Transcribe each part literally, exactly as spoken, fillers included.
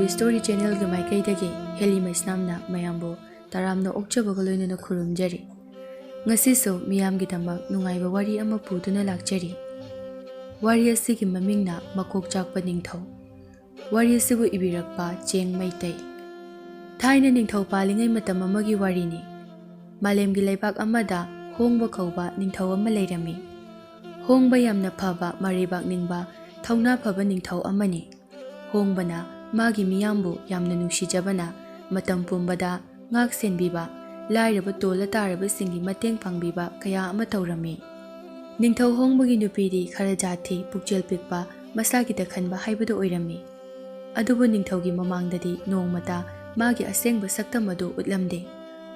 Story Channelꯒꯤ ꯃꯥꯏꯀꯩꯗꯒꯤ heli ꯃꯩꯁꯅꯥꯝꯅ ꯃꯌꯥꯝꯕꯨ ꯇꯔꯥꯝꯅ ꯑꯣꯛꯆꯕꯒ ꯂꯣꯏꯅꯅ ꯈꯨꯔꯨꯝꯖꯔꯤ꯫ ꯉꯁꯤꯁꯨ ꯃꯤꯌꯥꯝꯒꯤꯗꯃꯛ ꯅꯨꯡꯉꯥꯏꯕ ꯋꯥꯔꯤ ꯑꯃ ꯄꯨꯗꯨꯅ ꯂꯥꯛꯆꯔꯤ꯫ ꯋꯥꯔꯤ ꯑꯁꯤꯒꯤ ꯃꯃꯤꯡꯅ ꯃꯀꯣꯛ ꯆꯥꯛꯄ ꯅꯤꯡꯊꯧ꯫ ꯋꯥꯔꯤ ꯑꯁꯤꯕꯨ ꯏꯕꯤꯔꯛꯄ ꯆꯦꯡ ꯃꯩꯇꯩ꯫ ꯊꯥꯏꯅ ꯅꯤꯡꯊꯧ ꯄꯥꯜꯂꯤꯉꯩ ꯃꯇꯝ ꯑꯃꯒꯤ ꯋꯥꯔꯤꯅꯤ꯫ ꯃꯥꯂꯦꯝꯒꯤ ꯂꯩꯕꯥꯛ ꯑꯃꯗ ꯍꯣꯡꯕ ꯀꯧꯕ ꯅꯤꯡꯊꯧ ꯑꯃ ꯂꯩꯔꯝꯃꯤ꯫ ꯍꯣꯡꯕ ꯌꯥꯝꯅ ꯐꯕ, ꯃꯔꯩꯕꯥꯛ ꯅꯤꯡꯕ, ꯊꯧꯅꯥ ꯐꯕ ꯅꯤꯡꯊꯧ ꯑꯃꯅꯤ꯫ ꯍꯣꯡꯕꯅ ꯃꯥꯒꯤ ꯃꯤꯌꯥꯝꯕꯨ ꯌꯥꯝꯅ ꯅꯨꯡꯁꯤꯖꯕꯅ ꯃꯇꯝ ꯄꯨꯝꯕꯗ ꯉꯥꯛ ꯁꯦꯟꯕꯤꯕ, ꯂꯥꯏꯔꯕ ꯇꯣꯜꯂ ꯇꯥꯔꯕꯁꯤꯡꯒꯤ ꯃꯇꯦꯡ ꯄꯥꯡꯕꯤꯕ ꯀꯌꯥ ꯑꯃ ꯇꯧꯔꯝꯃꯤ꯫ ꯅꯤꯡꯊꯧ ꯍꯣꯡꯕꯒꯤ ꯅꯨꯄꯤꯗꯤ ꯈꯔ ꯖꯥꯠ ꯊꯤ, ꯄꯨꯛꯆꯦꯜ ꯄꯤꯛꯄ, ꯃꯁꯥꯒꯤꯗ ꯈꯟꯕ ꯍꯥꯏꯕꯗꯨ ꯑꯣꯏꯔꯝꯃꯤ꯫ ꯑꯗꯨꯕꯨ ꯅꯤꯡꯊꯧꯒꯤ ꯃꯃꯥꯡꯗꯗꯤ ꯅꯣꯡꯃꯇ ꯃꯥꯒꯤ ꯑꯁꯦꯡꯕ ꯁꯛꯇꯝ ꯑꯗꯨ ꯎꯠꯂꯝꯗꯦ꯫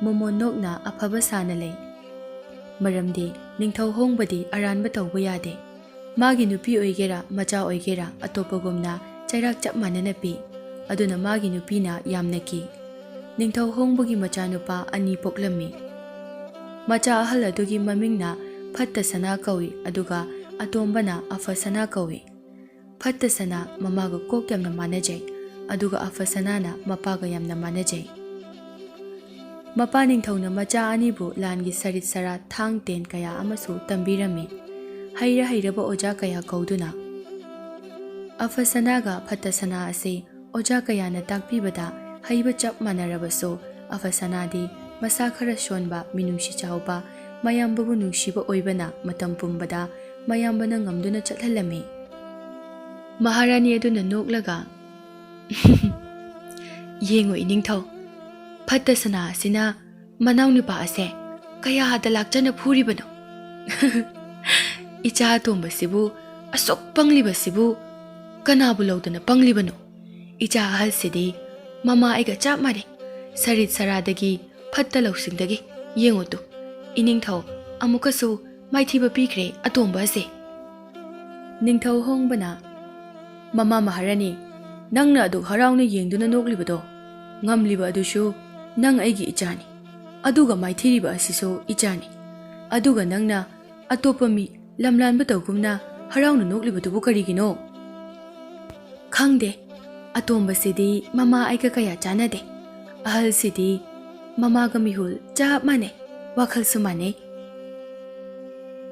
ꯃꯣꯃꯣꯟ ꯅꯣꯛꯅ ꯑꯐꯕ ꯁꯥꯅ ꯂꯩ꯫ ꯃꯔꯝꯗꯤ ꯅꯤꯡꯊꯧ ꯍꯣꯡꯕꯗꯤ ꯑꯔꯥꯟꯕ ꯇꯧꯕ ꯌꯥꯗꯦ꯫ ꯃꯥꯒꯤ ꯅꯨꯄꯤ ꯑꯣꯏꯒꯦꯔꯥ, ꯃꯆꯥ ꯑꯣꯏꯒꯦꯔꯥ, ꯑꯇꯣꯞꯄꯒꯨꯝꯅ ꯆꯩꯔꯥꯛ ꯆꯞ ꯃꯥꯟꯅꯅ ꯄꯤ꯫ ꯑꯗꯨꯅ ꯃꯥꯒꯤ ꯅꯨꯄꯤꯅ ꯌꯥꯝꯅ ꯀꯤ꯫ ꯅꯤꯡꯊꯧ ꯍꯣꯡꯕꯒꯤ ꯃꯆꯥꯅꯨꯄꯥ ꯑꯅꯤ ꯄꯣꯛꯂꯝꯃꯤ꯫ ꯃꯆꯥ ꯑꯍꯜ ꯑꯗꯨꯒꯤ ꯃꯃꯤꯡꯅ ꯐꯠꯇ ꯁꯅꯥ ꯀꯧꯏ, ꯑꯗꯨꯒ ꯑꯇꯣꯝꯕꯅ ꯑꯐ ꯁꯅꯥ ꯀꯧꯏ꯫ ꯐꯠꯇ ꯁꯅꯥ ꯃꯃꯥꯒ ꯀꯣꯛ ꯌꯥꯝꯅ ꯃꯥꯟꯅꯖꯩ, ꯑꯗꯨꯒ ꯑꯐ ꯁꯅꯥꯅ ꯃꯄꯥꯒ ꯌꯥꯝꯅ ꯃꯥꯟꯅꯖꯩ꯫ ꯃꯄꯥ ꯅꯤꯡꯊꯧꯅ ꯃꯆꯥ ꯑꯅꯤꯕꯨ ꯂꯥꯟꯒꯤ ꯁꯔꯤꯠ ꯁꯔꯥꯠ, ꯊꯥꯡ ꯇꯦꯟ ꯀꯌꯥ ꯑꯃꯁꯨ ꯇꯝꯕꯤꯔꯝꯃꯤ, ꯍꯩꯔ ꯍꯩꯔꯕ ꯑꯣꯖꯥ ꯀꯌꯥ ꯀꯧꯗꯨꯅ꯫ ꯑꯐ ꯁꯅꯥꯒ ꯐꯠꯇ ꯁꯅꯥ ꯑꯁꯤ ꯑꯣꯖꯥ ꯀꯌꯥꯅ ꯇꯥꯛꯄꯤꯕꯗ ꯍꯩꯕ ꯆꯞ ꯃꯥꯟꯅꯔꯕꯁꯨ, ꯑꯐ ꯁꯅꯥꯗꯤ ꯃꯁꯥ ꯈꯔ ꯁꯣꯟꯕ, ꯃꯤꯅꯨꯡꯁꯤ ꯆꯥꯎꯕ, ꯃꯌꯥꯝꯕꯕꯨ ꯅꯨꯡꯁꯤꯕ ꯑꯣꯏꯕꯅ ꯃꯇꯝ ꯄꯨꯝꯕꯗ ꯃꯌꯥꯝꯕꯅ ꯉꯝꯗꯨꯅ ꯆꯠꯍꯜꯂꯝꯃꯤ꯫ ꯃꯍꯥꯔꯥꯅꯤ ꯑꯗꯨꯅ ꯅꯣꯛꯂꯒ, "ꯌꯦꯡꯉꯨ ꯏꯅꯤꯡꯊꯧ, ꯐꯠꯇ ꯁꯅꯥ ꯑꯁꯤꯅ ꯃꯅꯥꯎꯅꯨꯄꯥ ꯑꯁꯦ ꯀꯌꯥꯗ ꯂꯥꯛꯆꯅ ꯐꯨꯔꯤꯕꯅꯣ? ꯏꯆꯥ ꯑꯇꯣꯝꯕꯁꯤꯕꯨ ꯑꯁꯨꯛ ꯄꯪꯂꯤꯕꯁꯤꯕꯨ ꯀꯅꯥꯕꯨ ꯂꯧꯗꯅ ꯄꯪꯂꯤꯕꯅꯣ? ꯏꯆꯥ ꯑꯍꯜꯁꯤꯗꯤ ꯃꯃꯥ ꯑꯩꯒ ꯆꯞ ꯃꯥꯟꯅꯩ꯫ ꯁꯔꯤꯠ ꯁꯔꯥꯗꯒꯤ, ꯐꯠꯇ ꯂꯧꯁꯤꯡꯗꯒꯤ꯫ ꯌꯦꯡꯉꯨ ꯇꯨ, ꯏꯅꯤꯡꯊꯧ ꯑꯃꯨꯛꯀꯁꯨ ꯃꯥꯏꯊꯤꯕ ꯄꯤꯈ꯭ꯔꯦ ꯑꯇꯣꯝꯕ ꯑꯁꯦ꯫" ꯅꯤꯡꯊꯧ ꯍꯣꯡꯕꯅ, "ꯃꯃꯥ ꯃꯍꯥꯔꯥꯅꯤ, ꯅꯪꯅ ꯑꯗꯨꯛ ꯍꯔꯥꯎꯅ ꯌꯦꯡꯗꯨꯅ ꯅꯣꯛꯂꯤꯕꯗꯣ, ꯉꯝꯂꯤꯕ ꯑꯗꯨꯁꯨ ꯅꯪ ꯑꯩꯒꯤ ꯏꯆꯥꯅꯤ꯫ ꯑꯗꯨꯒ ꯃꯥꯏꯊꯤꯔꯤꯕ ꯑꯁꯤꯁꯨ ꯏꯆꯥꯅꯤ꯫ ꯑꯗꯨꯒ ꯅꯪꯅ ꯑꯇꯣꯞꯄ ꯃꯤ ꯂꯝꯂꯥꯟꯕ ꯇꯧꯒꯨꯝꯅ ꯍꯔꯥꯎꯅ ꯅꯣꯛꯂꯤꯕꯗꯨꯕꯨ ꯀꯔꯤꯒꯤꯅꯣ?" "ꯈꯪꯗꯦ, ꯑꯇꯣꯝꯕꯁꯤꯗꯤ ꯃꯃꯥ ꯑꯩꯒ ꯀꯌꯥ ꯆꯥꯟꯅꯗꯦ꯫ ꯑꯍꯜꯁꯤꯗꯤ ꯃꯃꯥꯒ ꯃꯤꯍꯨꯜ ꯆꯞ ꯃꯥꯟꯅꯩ, ꯋꯥꯈꯜꯁꯨ ꯃꯥꯟꯅꯩ꯫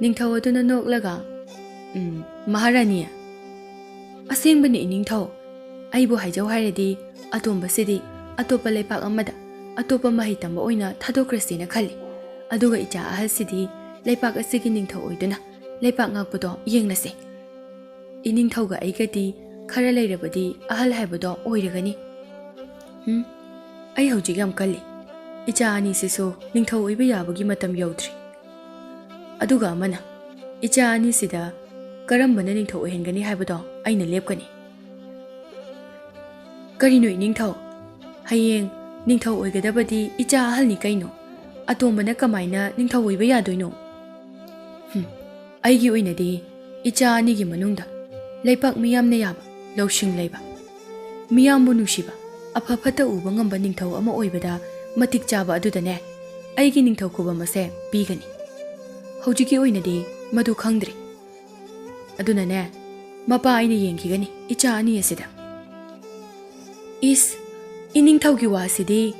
ꯅꯤꯡꯊꯧ ꯑꯗꯨꯅ ꯅꯣꯛꯂꯒ, "ꯎꯝ, ꯃꯍꯥꯔꯥꯅꯤ, ꯑꯁꯦꯡꯕꯅꯤ ꯏꯅꯤꯡꯊꯧ꯫ ꯑꯩꯕꯨ ꯍꯥꯏꯖꯧ ꯍꯥꯏꯔꯗꯤ ꯑꯇꯣꯝꯕꯁꯤꯗꯤ ꯑꯇꯣꯞꯄ ꯂꯩꯄꯥꯛ ꯑꯃꯗ ꯑꯇꯣꯞꯄ ꯃꯍꯩ ꯇꯝꯕ ꯑꯣꯏꯅ ꯊꯥꯗꯣꯛꯈ꯭ꯔꯁꯦꯅ ꯈꯜꯂꯤ꯫ ꯑꯗꯨꯒ ꯏꯆꯥ ꯑꯍꯜꯁꯤꯗꯤ ꯂꯩꯄꯥꯛ ꯑꯁꯤꯒꯤ ꯅꯤꯡꯊꯧ ꯑꯣꯏꯗꯨꯅ ꯂꯩꯄꯥꯛ ꯉꯥꯛꯄꯗꯣ ꯌꯦꯡꯂꯁꯦ꯫ ꯏꯅꯤꯡꯊꯧꯒ ꯑꯩꯒꯗꯤ ꯈꯔ ꯂꯩꯔꯕꯗꯤ ꯑꯍꯜ ꯍꯥꯏꯕꯗꯣ ꯑꯣꯏꯔꯒꯅꯤ꯫ ꯎꯝ, ꯑꯩ ꯍꯧꯖꯤꯛ ꯌꯥꯝ ꯀꯜꯂꯤ꯫ ꯏꯆꯥ ꯑꯅꯤꯁꯤꯁꯨ ꯅꯤꯡꯊꯧ ꯑꯣꯏꯕ ꯌꯥꯕꯒꯤ ꯃꯇꯝ ꯌꯧꯗ꯭ꯔꯤ꯫ ꯑꯗꯨꯒ ꯑꯃꯅ, ꯏꯆꯥ ꯑꯅꯤꯁꯤꯗ ꯀꯔꯝꯕꯅ ꯅꯤꯡꯊꯧ ꯑꯣꯏꯍꯟꯒꯅꯤ ꯍꯥꯏꯕꯗꯣ ꯑꯩꯅ ꯂꯦꯞꯀꯅꯤ꯫" "ꯀꯔꯤꯅꯣ ꯏꯅꯤꯡꯊꯧ? ꯍꯌꯦꯡ ꯅꯤꯡꯊꯧ ꯑꯣꯏꯒꯗꯕꯗꯤ ꯏꯆꯥ ꯑꯍꯜꯅꯤ ꯀꯩꯅꯣ꯫ ꯑꯇꯣꯝꯕꯅ ꯀꯃꯥꯏꯅ ꯅꯤꯡꯊꯧ ꯑꯣꯏꯕ ꯌꯥꯗꯣꯏꯅꯣ?" "ꯍꯨꯝ, ꯑꯩꯒꯤ ꯑꯣꯏꯅꯗꯤ ꯏꯆꯥ ꯑꯅꯤꯒꯤ ꯃꯅꯨꯡꯗ ꯂꯩꯄꯥꯛ ꯃꯤꯌꯥꯝꯅ ꯌꯥꯕ, ꯂꯧꯁꯤꯡ ꯂꯩꯕ, ꯃꯤꯌꯥꯝꯕꯨ ꯅꯨꯡꯁꯤꯕ, ꯑꯐ ꯐꯠꯇ ꯎꯕ ꯉꯝꯕ ꯅꯤꯡꯊꯧ ꯑꯃ ꯑꯣꯏꯕꯗ ꯃꯇꯤꯛ ꯆꯥꯕ ꯑꯗꯨꯗꯅꯦ ꯑꯩꯒꯤ ꯅꯤꯡꯊꯧ ꯈꯨꯕꯝ ꯑꯁꯦ ꯄꯤꯒꯅꯤ꯫ ꯍꯧꯖꯤꯛꯀꯤ ꯑꯣꯏꯅꯗꯤ ꯃꯗꯨ ꯈꯪꯗ꯭ꯔꯤ꯫ ꯑꯗꯨꯅꯅꯦ, ꯃꯄꯥ ꯑꯩꯅ ꯌꯦꯡꯈꯤꯒꯅꯤ ꯏꯆꯥ ꯑꯅꯤ ꯑꯁꯤꯗ꯫" "ꯏꯁ, ꯏꯅꯤꯡꯊꯧꯒꯤ ꯋꯥꯁꯤꯗꯤ!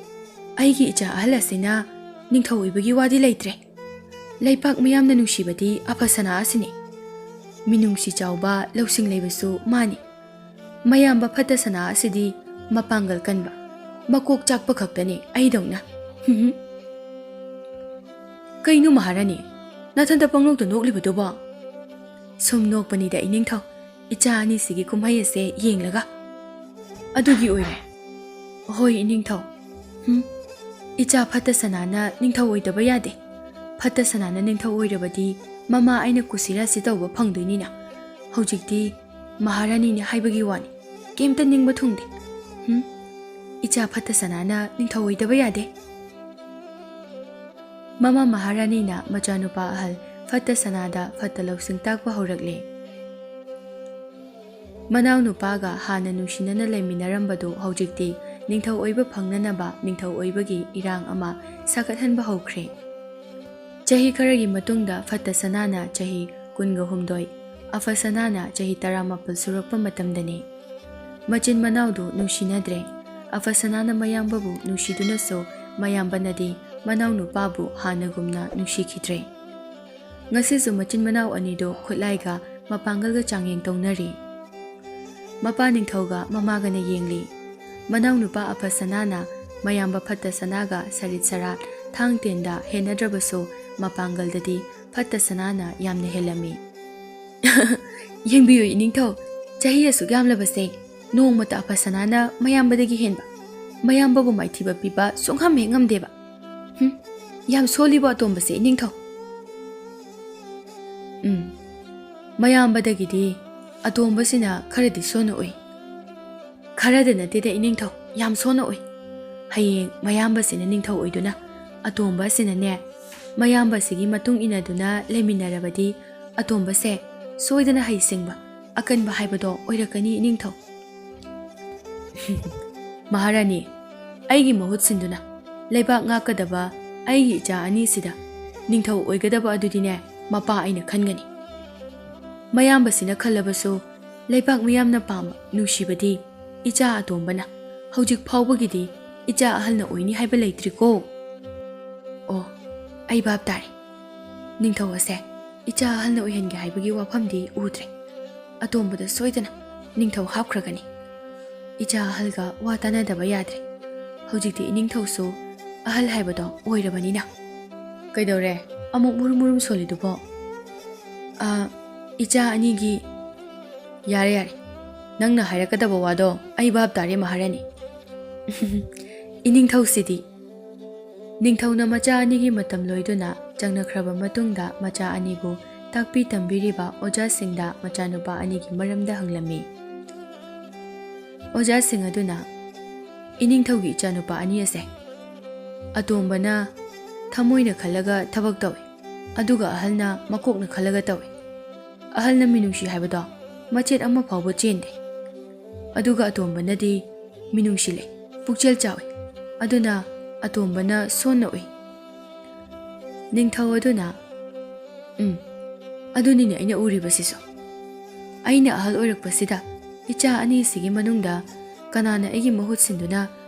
ꯑꯩꯒꯤ ꯏꯆꯥ ꯑꯍꯜ ꯑꯁꯤꯅ ꯅꯤꯡꯊꯧ ꯑꯣꯏꯕꯒꯤ ꯋꯥꯗꯤ ꯂꯩꯇ꯭ꯔꯦ꯫ ꯂꯩꯄꯥꯛ ꯃꯤꯌꯥꯝꯅ ꯅꯨꯡꯁꯤꯕꯗꯤ ꯑꯐ ꯁꯅꯥ ꯑꯁꯤꯅꯤ꯫ ꯃꯤꯅꯨꯡꯁꯤ ꯆꯥꯎꯕ, ꯂꯧꯁꯤꯡ ꯂꯩꯕꯁꯨ ꯃꯥꯅꯤ꯫ ꯃꯌꯥꯝꯕ ꯐꯠꯇ ꯁꯅꯥ ꯑꯁꯤꯗꯤ ꯃꯄꯥꯡꯒꯜ ꯀꯟꯕ, ꯃꯀꯣꯛ ꯆꯥꯛꯄ ꯈꯛꯇꯅꯤ ꯑꯩꯗꯧꯅ꯫" "ꯀꯩꯅꯣ ꯃꯍꯥꯔꯥꯅꯤ, ꯅꯊꯟꯇ ꯄꯪꯅꯣꯛꯇ ꯅꯣꯛꯂꯤꯕꯗꯨꯕꯣ?" "ꯁꯨꯝ ꯅꯣꯛꯄꯅꯤꯗ ꯏꯅꯤꯡꯊꯧ, ꯏꯆꯥ ꯑꯅꯤꯁꯤꯒꯤ ꯀꯨꯝꯍꯩ ꯑꯁꯦ ꯌꯦꯡꯂꯒ꯫" "ꯑꯗꯨꯒꯤ ꯑꯣꯏꯔꯦ?" "ꯍꯣꯏ ꯏꯅꯤꯡꯊꯧ꯫ ꯍꯨꯝ, ꯏꯆꯥ ꯐꯠꯇ ꯁꯅꯥꯅ ꯅꯤꯡꯊꯧ ꯑꯣꯏꯗꯕ ꯌꯥꯗꯦ꯫ ꯐꯠꯇ ꯁꯅꯥꯅ ꯅꯤꯡꯊꯧ ꯑꯣꯏꯔꯕꯗꯤ ꯃꯃꯥ ꯑꯩꯅ ꯀꯨꯁꯤꯔꯥꯁꯤ ꯇꯧꯕ ꯐꯪꯗꯣꯏꯅꯤꯅ꯫ ꯍꯧꯖꯤꯛꯇꯤ ꯃꯍꯥꯔꯥꯅꯤꯅꯦ ꯍꯥꯏꯕꯒꯤ ꯋꯥꯅꯤ, ꯀꯩꯝꯇ ꯅꯤꯡꯕ ꯊꯨꯡꯗꯦ꯫ ꯍꯨꯝ, ꯏꯆꯥ ꯐꯠꯇ ꯁꯅꯥꯅ ꯅꯤꯡꯊꯧ ꯑꯣꯏꯗꯕ ꯌꯥꯗꯦ꯫" ꯃꯃꯥ ꯃꯍꯥꯔꯥꯅꯤꯅ ꯃꯆꯥꯅꯨꯄꯥ ꯑꯍꯜ ꯐꯠꯇ ꯁꯅꯥꯗ ꯐꯠꯇ ꯂꯧꯁꯤꯡ ꯇꯥꯛꯄ ꯍꯧꯔꯛꯂꯦ꯫ ꯃꯅꯥꯎꯅꯨꯄꯥꯒ ꯍꯥꯟꯅ ꯅꯨꯡꯁꯤꯅꯅ ꯂꯩꯃꯤꯟꯅꯔꯝꯕꯗꯨ ꯍꯧꯖꯤꯛꯇꯤ ꯅꯤꯡꯊꯧ ꯑꯣꯏꯕ ꯐꯪꯅꯅꯕ ꯅꯤꯡꯊꯧ ꯑꯣꯏꯕꯒꯤ ꯏꯔꯥꯡ ꯑꯃ ꯁꯥꯒꯠꯍꯟꯕ ꯍꯧꯈ꯭ꯔꯦ꯫ ꯆꯍꯤ ꯈꯔꯒꯤ ꯃꯇꯨꯡꯗ ꯐꯠꯇ ꯁꯅꯥꯅ ꯆꯍꯤ ꯀꯨꯟꯒ ꯍꯨꯝꯗꯣꯏ, ꯑꯐ ꯁꯅꯥꯅ ꯆꯍꯤ ꯇꯔꯥꯃꯥꯄꯜ ꯁꯨꯔꯛꯄ ꯃꯇꯝꯗꯅꯤ꯫ ꯃꯆꯤꯟ ꯃꯅꯥꯎꯗꯨ ꯅꯨꯡꯁꯤꯅꯗ꯭ꯔꯦ꯫ ꯑꯐꯁꯅꯥꯅ ꯃꯌꯥꯝꯕꯕꯨ ꯅꯨꯡꯁꯤꯗꯨꯅꯁꯨ ꯃꯌꯥꯝꯕꯅꯗꯤ ꯃꯅꯥꯎꯅꯨꯄꯥꯕꯨ ꯍꯥꯟꯅꯒꯨꯝꯅ ꯅꯨꯡꯁꯤꯈꯤꯗ꯭ꯔꯦ꯫ ꯉꯁꯤꯁꯨ ꯃꯆꯤꯟ ꯃꯅꯥꯎ ꯑꯅꯤꯗꯨ ꯈꯨꯠꯂꯥꯏꯒ ꯃꯄꯥꯡꯒꯜꯒ ꯆꯥꯡꯌꯦꯡ ꯇꯧꯅꯔꯤ꯫ ꯃꯄꯥ ꯅꯤꯡꯊꯧꯒ ꯃꯃꯥꯒꯅ ꯌꯦꯡꯂꯤ꯫ ꯃꯅꯥꯎꯅꯨꯄꯥ ꯑꯐꯁꯅꯥꯅ ꯃꯌꯥꯝꯕ ꯐꯠꯇ ꯁꯅꯥꯒ ꯁꯔꯤꯠ ꯁꯔꯥꯠ ꯊꯥꯡ ꯇꯦꯟꯗ ꯍꯦꯟꯅꯗ꯭ꯔꯕꯁꯨ ꯃꯄꯥꯡꯒꯜꯗꯗꯤ ꯐꯠꯇ ꯁꯅꯥꯅ ꯌꯥꯝꯅ ꯍꯦꯜꯂꯝꯃꯤ꯫ ꯌꯦꯡꯕꯤꯌꯨ ꯏꯅꯤꯡꯊꯧ, ꯆꯍꯤ ꯑꯁꯨꯛ ꯌꯥꯝꯂꯕꯁꯦ ꯅꯣꯡꯃꯇ ꯑꯐꯁꯅꯥꯅ ꯃꯌꯥꯝꯕꯗꯒꯤ ꯍꯦꯟꯕ, ꯃꯌꯥꯝꯕꯕꯨ ꯃꯥꯏꯊꯤꯕ ꯄꯤꯕ ꯁꯨꯡꯉꯝ ꯍꯦꯛ ꯉꯝꯗꯦꯕ꯫ ꯍꯨꯝ, ꯌꯥꯝ ꯁꯣꯜꯂꯤꯕꯣ ꯑꯇꯣꯝꯕꯁꯦ ꯏꯅꯤꯡꯊꯧ꯫ ꯎꯝ, ꯃꯌꯥꯝꯕꯗꯒꯤꯗꯤ ꯑꯇꯣꯝꯕꯁꯤꯅ ꯈꯔꯗꯤ ꯁꯣꯟꯅ ꯎꯏ꯫ ꯈꯔꯗ ꯅꯠꯇꯦꯗ ꯏꯅꯤꯡꯊꯧ, ꯌꯥꯝ ꯁꯣꯟꯅ ꯎꯏ꯫ ꯍꯌꯦꯡ ꯃꯌꯥꯝꯕꯁꯤꯅ ꯅꯤꯡꯊꯧ ꯑꯣꯏꯗꯨꯅ ꯑꯇꯣꯝꯕ ꯑꯁꯤꯅꯅꯦ, ꯃꯌꯥꯝꯕꯁꯤꯒꯤ ꯃꯇꯨꯡ ꯏꯟꯅꯗꯨꯅ ꯂꯩꯃꯤꯟꯅꯔꯕꯗꯤ ꯑꯇꯣꯝꯕꯁꯦ ꯁꯣꯏꯗꯅ ꯍꯩꯁꯤꯡꯕ, ꯑꯀꯟꯕ ꯍꯥꯏꯕꯗꯣ ꯑꯣꯏꯔꯛꯀꯅꯤ ꯏꯅꯤꯡꯊꯧ꯫ ꯃꯍꯥꯔꯥꯅꯤ, ꯑꯩꯒꯤ ꯃꯍꯨꯠ ꯁꯤꯟꯗꯨꯅ ꯂꯩꯕꯥꯛ ꯉꯥꯛꯀꯗꯕ ꯑꯩꯒꯤ ꯏꯆꯥ ꯑꯅꯤꯁꯤꯗ ꯅꯤꯡꯊꯧ ꯑꯣꯏꯒꯗꯕ ꯑꯗꯨꯗꯤꯅꯦ ꯃꯄꯥ ꯑꯩꯅ ꯈꯟꯒꯅꯤ꯫ ꯃꯌꯥꯝꯕꯁꯤꯅ ꯈꯜꯂꯕꯁꯨ ꯂꯩꯕꯥꯛ ꯃꯤꯌꯥꯝꯅ ꯄꯥꯝꯕ ꯅꯨꯡꯁꯤꯕꯗꯤ ꯏꯆꯥ ꯑꯇꯣꯝꯕꯅ, ꯍꯧꯖꯤꯛ ꯐꯥꯎꯕꯒꯤꯗꯤ ꯏꯆꯥ ꯑꯍꯜꯅ ꯑꯣꯏꯅꯤ ꯍꯥꯏꯕ ꯂꯩꯇ꯭ꯔꯤꯀꯣ꯫ ꯑꯣ, ꯑꯩ ꯚꯥꯞ ꯇꯥꯔꯦ꯫ ꯅꯤꯡꯊꯧ ꯑꯁꯦ ꯏꯆꯥ ꯑꯍꯜꯅ ꯑꯣꯏꯍꯟꯒꯦ ꯍꯥꯏꯕꯒꯤ ꯋꯥꯐꯝꯗꯤ ꯎꯗ꯭ꯔꯦ꯫ ꯑꯇꯣꯝꯕꯗ ꯁꯣꯏꯗꯅ ꯅꯤꯡꯊꯧ ꯍꯥꯞꯈ꯭ꯔꯒꯅꯤ꯫ ꯏꯆꯥ ꯑꯍꯜꯒ ꯋꯥ ꯇꯥꯅꯗꯕ ꯌꯥꯗ꯭ꯔꯦ꯫ ꯍꯧꯖꯤꯛꯇꯤ ꯏꯅꯤꯡꯊꯧꯁꯨ ꯑꯍꯜ ꯍꯥꯏꯕꯗꯣ ꯑꯣꯏꯔꯕꯅꯤꯅ꯫ ꯀꯩꯗꯧꯔꯦ? ꯑꯃꯨꯛ ꯃꯨꯔꯨꯝ ꯃꯨꯔꯨꯝ ꯁꯣꯜꯂꯤꯗꯨꯕꯣ? ꯑ, ꯏꯆꯥ ꯑꯅꯤꯒꯤ ꯌꯥꯔꯦ, ꯌꯥꯔꯦ꯫ ꯅꯪꯅ ꯍꯥꯏꯔꯛꯀꯗꯕ ꯋꯥꯗꯣ ꯑꯩ ꯚꯥꯞ ꯇꯥꯔꯦ, ꯃꯍꯥꯔꯥꯅꯤ꯫ ꯏꯅꯤꯡꯊꯧꯁꯤꯗꯤ꯫ ꯅꯤꯡꯊꯧꯅ ꯃꯆꯥ ꯑꯅꯤꯒꯤ ꯃꯇꯝ ꯂꯣꯏꯗꯨꯅ ꯆꯪꯅꯈ꯭ꯔꯕ ꯃꯇꯨꯡꯗ ꯃꯆꯥ ꯑꯅꯤꯕꯨ ꯇꯥꯛꯄꯤ ꯇꯝꯕꯤꯔꯤꯕ ꯑꯣꯖꯥꯁꯤꯡꯗ ꯃꯆꯥꯅꯨꯄꯥ ꯑꯅꯤꯒꯤ ꯃꯔꯝꯗ ꯍꯪꯂꯝꯃꯤ꯫ ꯑꯣꯖꯥꯁꯤꯡ ꯑꯗꯨꯅ, "ꯏꯅꯤꯡꯊꯧꯒꯤ ꯏꯆꯥꯅꯨꯄꯥ ꯑꯅꯤ ꯑꯁꯦ ꯑꯇꯣꯝꯕꯅ ꯊꯃꯣꯏꯅ ꯈꯜꯂꯒ ꯊꯕꯛ ꯇꯧꯏ, ꯑꯗꯨꯒ ꯑꯍꯜꯅ ꯃꯀꯣꯛꯅ ꯈꯜꯂꯒ ꯇꯧꯏ꯫ ꯑꯍꯜꯅ ꯃꯤꯅꯨꯡꯁꯤ ꯍꯥꯏꯕꯗꯣ ꯃꯆꯦꯠ ꯑꯃ ꯐꯥꯎꯕ ꯆꯦꯟꯗꯦ꯫ ꯑꯗꯨꯒ ꯑꯇꯣꯝꯕꯅꯗꯤ ꯃꯤꯅꯨꯡꯁꯤ ꯂꯩ, ꯄꯨꯛꯆꯦꯜ ꯆꯥꯎꯏ꯫ ꯑꯗꯨꯅ ꯑꯇꯣꯝꯕꯅ ꯁꯣꯟꯅ ꯎꯏ꯫" ꯅꯤꯡꯊꯧ ꯑꯗꯨꯅ, "ꯎꯝ, ꯑꯗꯨꯅꯤꯅꯦ ꯑꯩꯅ ꯎꯔꯤꯕꯁꯤꯁꯨ꯫ ꯑꯩꯅ ꯑꯍꯜ ꯑꯣꯏꯔꯛꯄꯁꯤꯗ ꯏꯆꯥ ꯑꯅꯤꯁꯤꯒꯤ ꯃꯅꯨꯡꯗ ꯀꯅꯥꯅ ꯑꯩꯒꯤ ꯃꯍꯨꯠ ꯁꯤꯟꯗꯨꯅ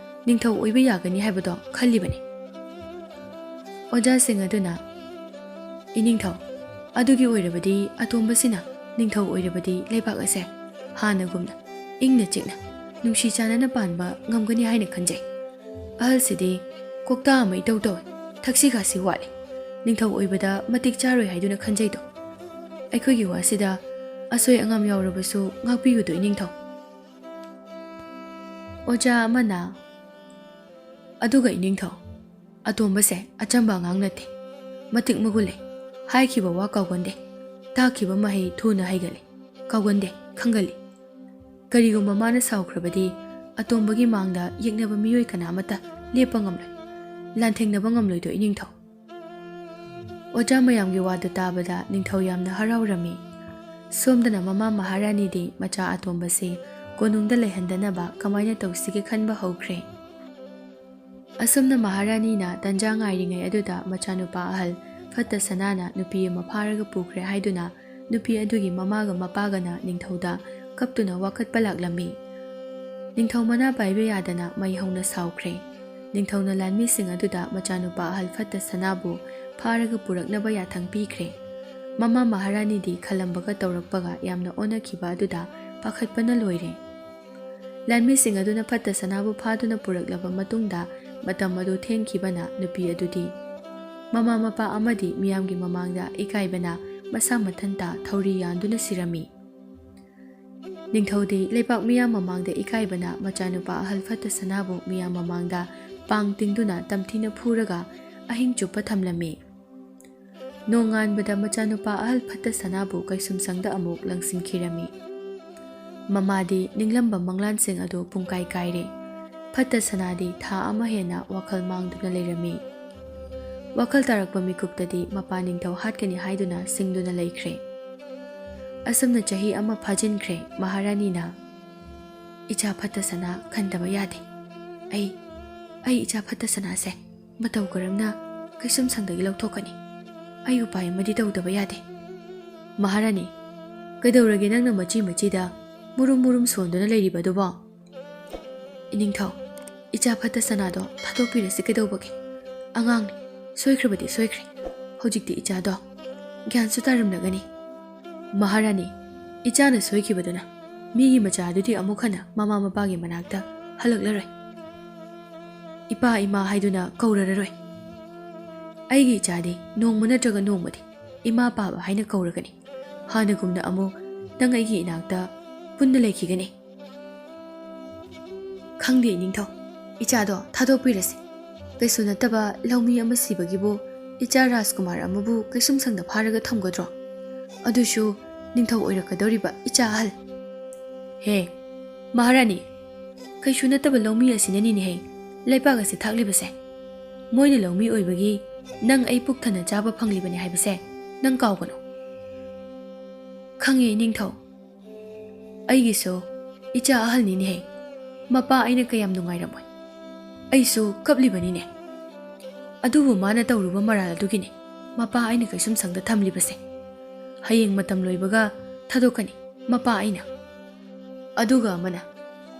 ꯅꯤꯡꯊꯧ ꯑꯣꯏꯕ ꯌꯥꯒꯅꯤ ꯍꯥꯏꯕꯗꯣ ꯈꯜꯂꯤꯕꯅꯤ꯫ ꯑꯣꯖꯥꯁꯤꯡ ꯑꯗꯨꯅ, "ꯏꯅꯤꯡꯊꯧ, ꯑꯗꯨꯒꯤ ꯑꯣꯏꯔꯕꯗꯤ ꯑꯇꯣꯝꯕꯁꯤꯅ ꯅꯤꯡꯊꯧ ꯑꯣꯏꯔꯕꯗꯤ ꯂꯩꯕꯥꯛ ꯑꯁꯦ ꯍꯥꯟꯅꯒꯨꯝꯅ ꯏꯪꯅ ꯆꯤꯛꯅ ꯅꯨꯡꯁꯤ ꯆꯥꯟꯅꯅ ꯄꯥꯟꯕ ꯉꯝꯒꯅꯤ ꯍꯥꯏꯅ ꯈꯟꯖꯩ꯫ ꯑꯍꯜꯁꯤꯗꯤ ꯀꯣꯛꯇꯥ ꯑꯃ ꯏꯇꯧ ꯇꯧꯏ, ꯊꯛꯁꯤ ꯈꯥꯁꯤ ꯋꯥꯠꯂꯤ, ꯅꯤꯡꯊꯧ ꯑꯣꯏꯕꯗ ꯃꯇꯤꯛ ꯆꯥꯔꯣꯏ ꯍꯥꯏꯗꯨꯅ ꯈꯟꯖꯩꯗꯣ꯫ ꯑꯩꯈꯣꯏꯒꯤ ꯋꯥꯁꯤꯗ ꯑꯁꯣꯏ ꯑꯉꯥꯝ ꯌꯥꯎꯔꯕꯁꯨ ꯉꯥꯛꯄꯤꯌꯨꯗꯣ ꯏꯅꯤꯡꯊꯧ"꯫ ꯑꯣꯖꯥ ꯑꯃꯅ, "ꯑꯗꯨꯒ ꯏꯅꯤꯡꯊꯧ, ꯑꯇꯣꯝꯕꯁꯦ ꯑꯆꯝꯕ ꯑꯉꯥꯡ ꯅꯠꯇꯦ, ꯃꯇꯤꯛ ꯃꯒꯨꯟ ꯂꯩ꯫ ꯍꯥꯏꯈꯤꯕ ꯋꯥ ꯀꯥꯎꯒꯟꯗꯦ, ꯇꯥꯛꯈꯤꯕ ꯃꯍꯩ ꯊꯨꯅ ꯍꯩꯒꯠꯂꯤ, ꯀꯥꯎꯒꯟꯗꯦ, ꯈꯪꯒꯜꯂꯤ꯫ ꯀꯔꯤꯒꯨꯝꯕ ꯃꯥꯅ ꯁꯥꯎꯈ꯭ꯔꯕꯗꯤ ꯑꯇꯣꯝꯕꯒꯤ ꯃꯥꯡꯗ ꯌꯦꯛꯅꯕ ꯃꯤꯑꯣꯏ ꯀꯅꯥꯃꯠꯇ ꯂꯦꯞꯄ ꯉꯝꯂꯣꯏ, ꯂꯥꯟꯊꯦꯡꯅꯕ ꯉꯝꯂꯣꯏꯗꯣ ꯏꯅꯤꯡꯊꯧ"꯫ ꯑꯣꯖꯥ ꯃꯌꯥꯝꯒꯤ ꯋꯥꯗꯨ ꯇꯥꯕꯗ ꯅꯤꯡꯊꯧ ꯌꯥꯝꯅ ꯍꯔꯥꯎꯔꯝꯃꯤ꯫ ꯁꯣꯝꯗꯅ ꯃꯃꯥ ꯃꯍꯥꯔꯥꯅꯤꯗꯤ ꯃꯆꯥ ꯑꯇꯣꯝꯕꯁꯤ ꯀꯣꯅꯨꯡꯗ ꯂꯩꯍꯟꯗꯅꯕ ꯀꯃꯥꯏꯅ ꯇꯧꯁꯤꯒꯦ ꯈꯟꯕ ꯍꯧꯈ꯭ꯔꯦ꯫ ꯑꯁꯨꯝꯅ ꯃꯍꯥꯔꯥꯅꯤꯅ ꯇꯟꯖꯥ ꯉꯥꯏꯔꯤꯉꯩ ꯑꯗꯨꯗ ꯃꯆꯥꯅꯨꯄꯥ ꯑꯍꯜ ꯐꯠꯇ ꯁꯅꯥꯅ ꯅꯨꯄꯤ ꯑꯃ ꯐꯥꯔꯒ ꯄꯨꯈ꯭ꯔꯦ ꯍꯥꯏꯗꯨꯅ ꯅꯨꯄꯤ ꯑꯗꯨꯒꯤ ꯃꯃꯥꯒ ꯃꯄꯥꯒꯅ ꯅꯤꯡꯊꯧꯗ ꯀꯞꯇꯨꯅ ꯋꯥꯀꯠꯄ ꯂꯥꯛꯂꯝꯃꯤ꯫ ꯅꯤꯡꯊꯧ ꯃꯅꯥ ꯄꯥꯏꯕ ꯌꯥꯗꯅ ꯃꯩ ꯍꯧꯅ ꯁꯥꯎꯈ꯭ꯔꯦ꯫ ꯅꯤꯡꯊꯧꯅ ꯂꯥꯟꯃꯤꯁꯤꯡ ꯑꯗꯨꯗ ꯃꯆꯥꯅꯨꯄꯥ ꯑꯍꯜ ꯐꯠꯇ ꯁꯅꯥꯕꯨ ꯐꯥꯔꯒ ꯄꯨꯔꯛꯅꯕ ꯌꯥꯊꯪ ꯄꯤꯈ꯭ꯔꯦ꯫ ꯃꯃꯥ ꯃꯍꯥꯔꯥꯅꯤꯗꯤ ꯈꯜꯂꯝꯕꯒ ꯇꯧꯔꯛꯄꯒ ꯌꯥꯝꯅ ꯑꯣꯟꯅꯈꯤꯕ ꯑꯗꯨꯗ ꯄꯥꯈꯠꯄꯅ ꯂꯣꯏꯔꯦ꯫ ꯂꯥꯟꯃꯤꯁꯤꯡ ꯑꯗꯨꯅ ꯐꯠꯇ ꯁꯅꯥꯕꯨ ꯐꯥꯗꯨꯅ ꯄꯨꯔꯛꯂꯕ ꯃꯇꯨꯡꯗ ꯃꯇꯝ ꯑꯗꯨ ꯊꯦꯡꯈꯤꯕꯅ ꯅꯨꯄꯤ ꯑꯗꯨꯗꯤ ꯃꯃꯥ ꯃꯄꯥ ꯑꯃꯗꯤ ꯃꯤꯌꯥꯝꯒꯤ ꯃꯃꯥꯡꯗ ꯏꯀꯥꯏꯕꯅ ꯃꯁꯥ ꯃꯊꯟꯇ ꯊꯧꯔꯤ ꯌꯥꯟꯗꯨꯅ ꯁꯤꯔꯝꯃꯤ꯫ ꯅꯤꯡꯊꯧꯗꯤ ꯂꯩꯕꯥꯛ ꯃꯤꯌꯥꯝ ꯃꯃꯥꯡꯗ ꯏꯀꯥꯏꯕꯅ ꯃꯆꯥꯅꯨꯄꯥ ꯑꯍꯜ ꯐꯠꯇ ꯁꯅꯥꯕꯨ ꯃꯤꯌꯥꯝ ꯃꯃꯥꯡꯗ ꯄꯥꯡ ꯇꯤꯡꯗꯨꯅ ꯇꯝꯊꯤꯅ ꯐꯨꯔꯒ ꯑꯍꯤꯡ ꯆꯨꯞꯄ ꯊꯝꯂꯝꯃꯤ꯫ ꯅꯣꯡꯉꯥꯟꯕꯗ ꯃꯆꯥꯅꯨꯄꯥ ꯑꯍꯜ ꯐꯠꯇ ꯁꯅꯥꯕꯨ ꯀꯩꯁꯨꯝꯁꯪꯗ ꯑꯃꯨꯛ ꯂꯪꯁꯤꯟꯈꯤꯔꯝꯃꯤ꯫ ꯃꯃꯥꯗꯤ ꯅꯤꯡꯂꯝꯕ ꯃꯪꯂꯥꯟꯁꯤꯡ ꯑꯗꯨ ꯄꯨꯡꯀꯥꯏ ꯀꯥꯏꯔꯦ꯫ ꯐꯠꯇ ꯁꯅꯥꯗꯤ ꯊꯥ ꯑꯃ ꯍꯦꯟꯅ ꯋꯥꯈꯜ ꯃꯥꯡꯗꯨꯅ ꯂꯩꯔꯝꯃꯤ꯫ ꯋꯥꯈꯜ ꯇꯥꯔꯛꯄ ꯃꯤꯀꯨꯞꯇꯗꯤ ꯃꯄꯥ ꯅꯤꯡꯊꯧ ꯍꯥꯠꯀꯅꯤ ꯍꯥꯏꯗꯨꯅ ꯁꯤꯡꯗꯨꯅ ꯂꯩꯈ꯭ꯔꯦ꯫ ꯑꯁꯨꯝꯅ ꯆꯍꯤ ꯑꯃ ꯐꯥꯖꯤꯟꯈ꯭ꯔꯦ꯫ ꯃꯍꯥꯔꯥꯅꯤꯅ, "ꯏꯆꯥ ꯐꯠꯇ ꯁꯅꯥ ꯈꯟꯗꯕ ꯌꯥꯗꯦ꯫ ꯑꯩ, ꯑꯩ ꯏꯆꯥ ꯐꯠꯇ ꯁꯅꯥꯁꯦ ꯃꯇꯧ ꯀꯔꯝꯅ ꯀꯩꯁꯨꯝꯁꯪꯗꯒꯤ ꯂꯧꯊꯣꯛꯀꯅꯤ? ꯑꯩ ꯎꯄꯥꯏ ꯑꯃꯗꯤ ꯇꯧꯗꯕ ꯌꯥꯗꯦ"꯫ "ꯃꯍꯥꯔꯥꯅꯤ, ꯀꯩꯗꯧꯔꯒꯦ ꯅꯪꯅ ꯃꯆꯤ ꯃꯆꯤꯗ ꯃꯨꯔꯨꯝ ꯃꯨꯔꯨꯝ ꯁꯣꯟꯗꯨꯅ ꯂꯩꯔꯤꯕ ꯑꯗꯨꯕꯣ? ꯏꯅꯤꯡꯊꯧ, ꯏꯆꯥ ꯐꯠꯇ ꯁꯅꯥꯗꯣ ꯊꯥꯗꯣꯛꯄꯤꯔꯁꯤ ꯀꯩꯗꯧꯕꯒꯦ? ꯑꯉꯥꯡꯅꯤ, ꯁꯣꯏꯈ꯭ꯔꯕꯗꯤ ꯁꯣꯏꯈ꯭ꯔꯦ꯫ ꯍꯧꯖꯤꯛꯇꯤ ꯏꯆꯥꯗꯣ ꯒ꯭ꯌꯥꯟꯁꯨ ꯇꯥꯔꯝꯂꯒꯅꯤ꯫ ꯃꯍꯥꯔꯥꯅꯤ, ꯏꯆꯥꯅ ꯁꯣꯏꯈꯤꯕꯗꯨꯅ ꯃꯤꯒꯤ ꯃꯆꯥꯗꯨꯗꯤ ꯑꯃꯨꯛ ꯍꯟꯅ ꯃꯃꯥ ꯃꯄꯥꯒꯤ ꯃꯅꯥꯛꯇ ꯍꯜꯂꯛꯂꯔꯣꯏ꯫ ꯏꯄꯥ ꯏꯃꯥ ꯍꯥꯏꯗꯨꯅ ꯀꯧꯔꯔꯔꯣꯏ꯫ ꯑꯩꯒꯤ ꯏꯆꯥꯗꯤ ꯅꯣꯡꯃ ꯅꯠꯇ꯭ꯔꯒ ꯅꯣꯡꯃꯗꯤ ꯏꯃꯥ ꯄꯥꯕ ꯍꯥꯏꯅ ꯀꯧꯔꯒꯅꯤ꯫ ꯍꯥꯟꯅꯒꯨꯝꯅ ꯑꯃꯨꯛ ꯅꯪ ꯑꯩꯒꯤ ꯏꯅꯥꯛꯇ ꯄꯨꯟꯅ ꯂꯩꯈꯤꯒꯅꯤ꯫ ꯈꯪꯗꯦ ꯏꯅꯤꯡꯊꯧ, ꯏꯆꯥꯗꯣ ꯊꯥꯗꯣꯛꯄꯤꯔꯁꯤ꯫ ꯀꯩꯁꯨ ꯅꯠꯇꯕ ꯂꯧꯃꯤ ꯑꯃ ꯁꯤꯕꯒꯤꯕꯨ ꯏꯆꯥ ꯔꯥꯖꯀꯨꯃꯥꯔ ꯑꯃꯕꯨ ꯀꯩꯁꯨꯝꯁꯪꯗ ꯐꯥꯔꯒ ꯊꯝꯒꯗ꯭ꯔꯣ? ꯑꯗꯨꯁꯨ ꯅꯤꯡꯊꯧ ꯑꯣꯏꯔꯛꯀꯗꯧꯔꯤꯕ ꯏꯆꯥ ꯑꯍꯜ꯫ ꯍꯦ, ꯃꯍꯥꯔꯥꯅꯤ, ꯀꯩꯁꯨ ꯅꯠꯇꯕ ꯂꯧꯃꯤ ꯑꯁꯤꯅꯅꯤꯅꯦꯍꯦ ꯂꯩꯕꯥꯛ ꯑꯁꯤ ꯊꯥꯛꯂꯤꯕꯁꯦ꯫ ꯃꯣꯏꯅ ꯂꯧꯃꯤ ꯑꯣꯏꯕꯒꯤ ꯅꯪ ꯑꯩ ꯄꯨꯛ ꯊꯟꯅ ꯆꯥꯕ ꯐꯪꯂꯤꯕꯅꯤ ꯍꯥꯏꯕꯁꯦ ꯅꯪ ꯀꯥꯎꯒꯅꯨ꯫ ꯈꯪꯉꯦ ꯏꯅꯤꯡꯊꯧ, ꯑꯩꯒꯤꯁꯨ ꯏꯆꯥ ꯑꯍꯜꯅꯤꯅꯦꯍꯦ꯫ ꯃꯄꯥ ꯑꯩꯅ ꯀꯌꯥꯝ ꯅꯨꯡꯉꯥꯏꯔꯝꯃꯣꯏ꯫ ꯑꯩꯁꯨ ꯀꯞꯂꯤꯕꯅꯤꯅꯦ꯫ ꯑꯗꯨꯕꯨ ꯃꯥꯅ ꯇꯧꯔꯨꯕ ꯃꯔꯥꯜ ꯑꯗꯨꯒꯤꯅꯦ ꯃꯄꯥ ꯑꯩꯅ ꯀꯩꯁꯨꯝꯁꯪꯗ ꯊꯝꯂꯤꯕꯁꯦ꯫ ꯍꯌꯦꯡ ꯃꯇꯝ ꯂꯣꯏꯕꯒ ꯊꯥꯗꯣꯛꯀꯅꯤ ꯃꯄꯥ ꯑꯩꯅ꯫ ꯑꯗꯨꯒ ꯑꯃꯅ,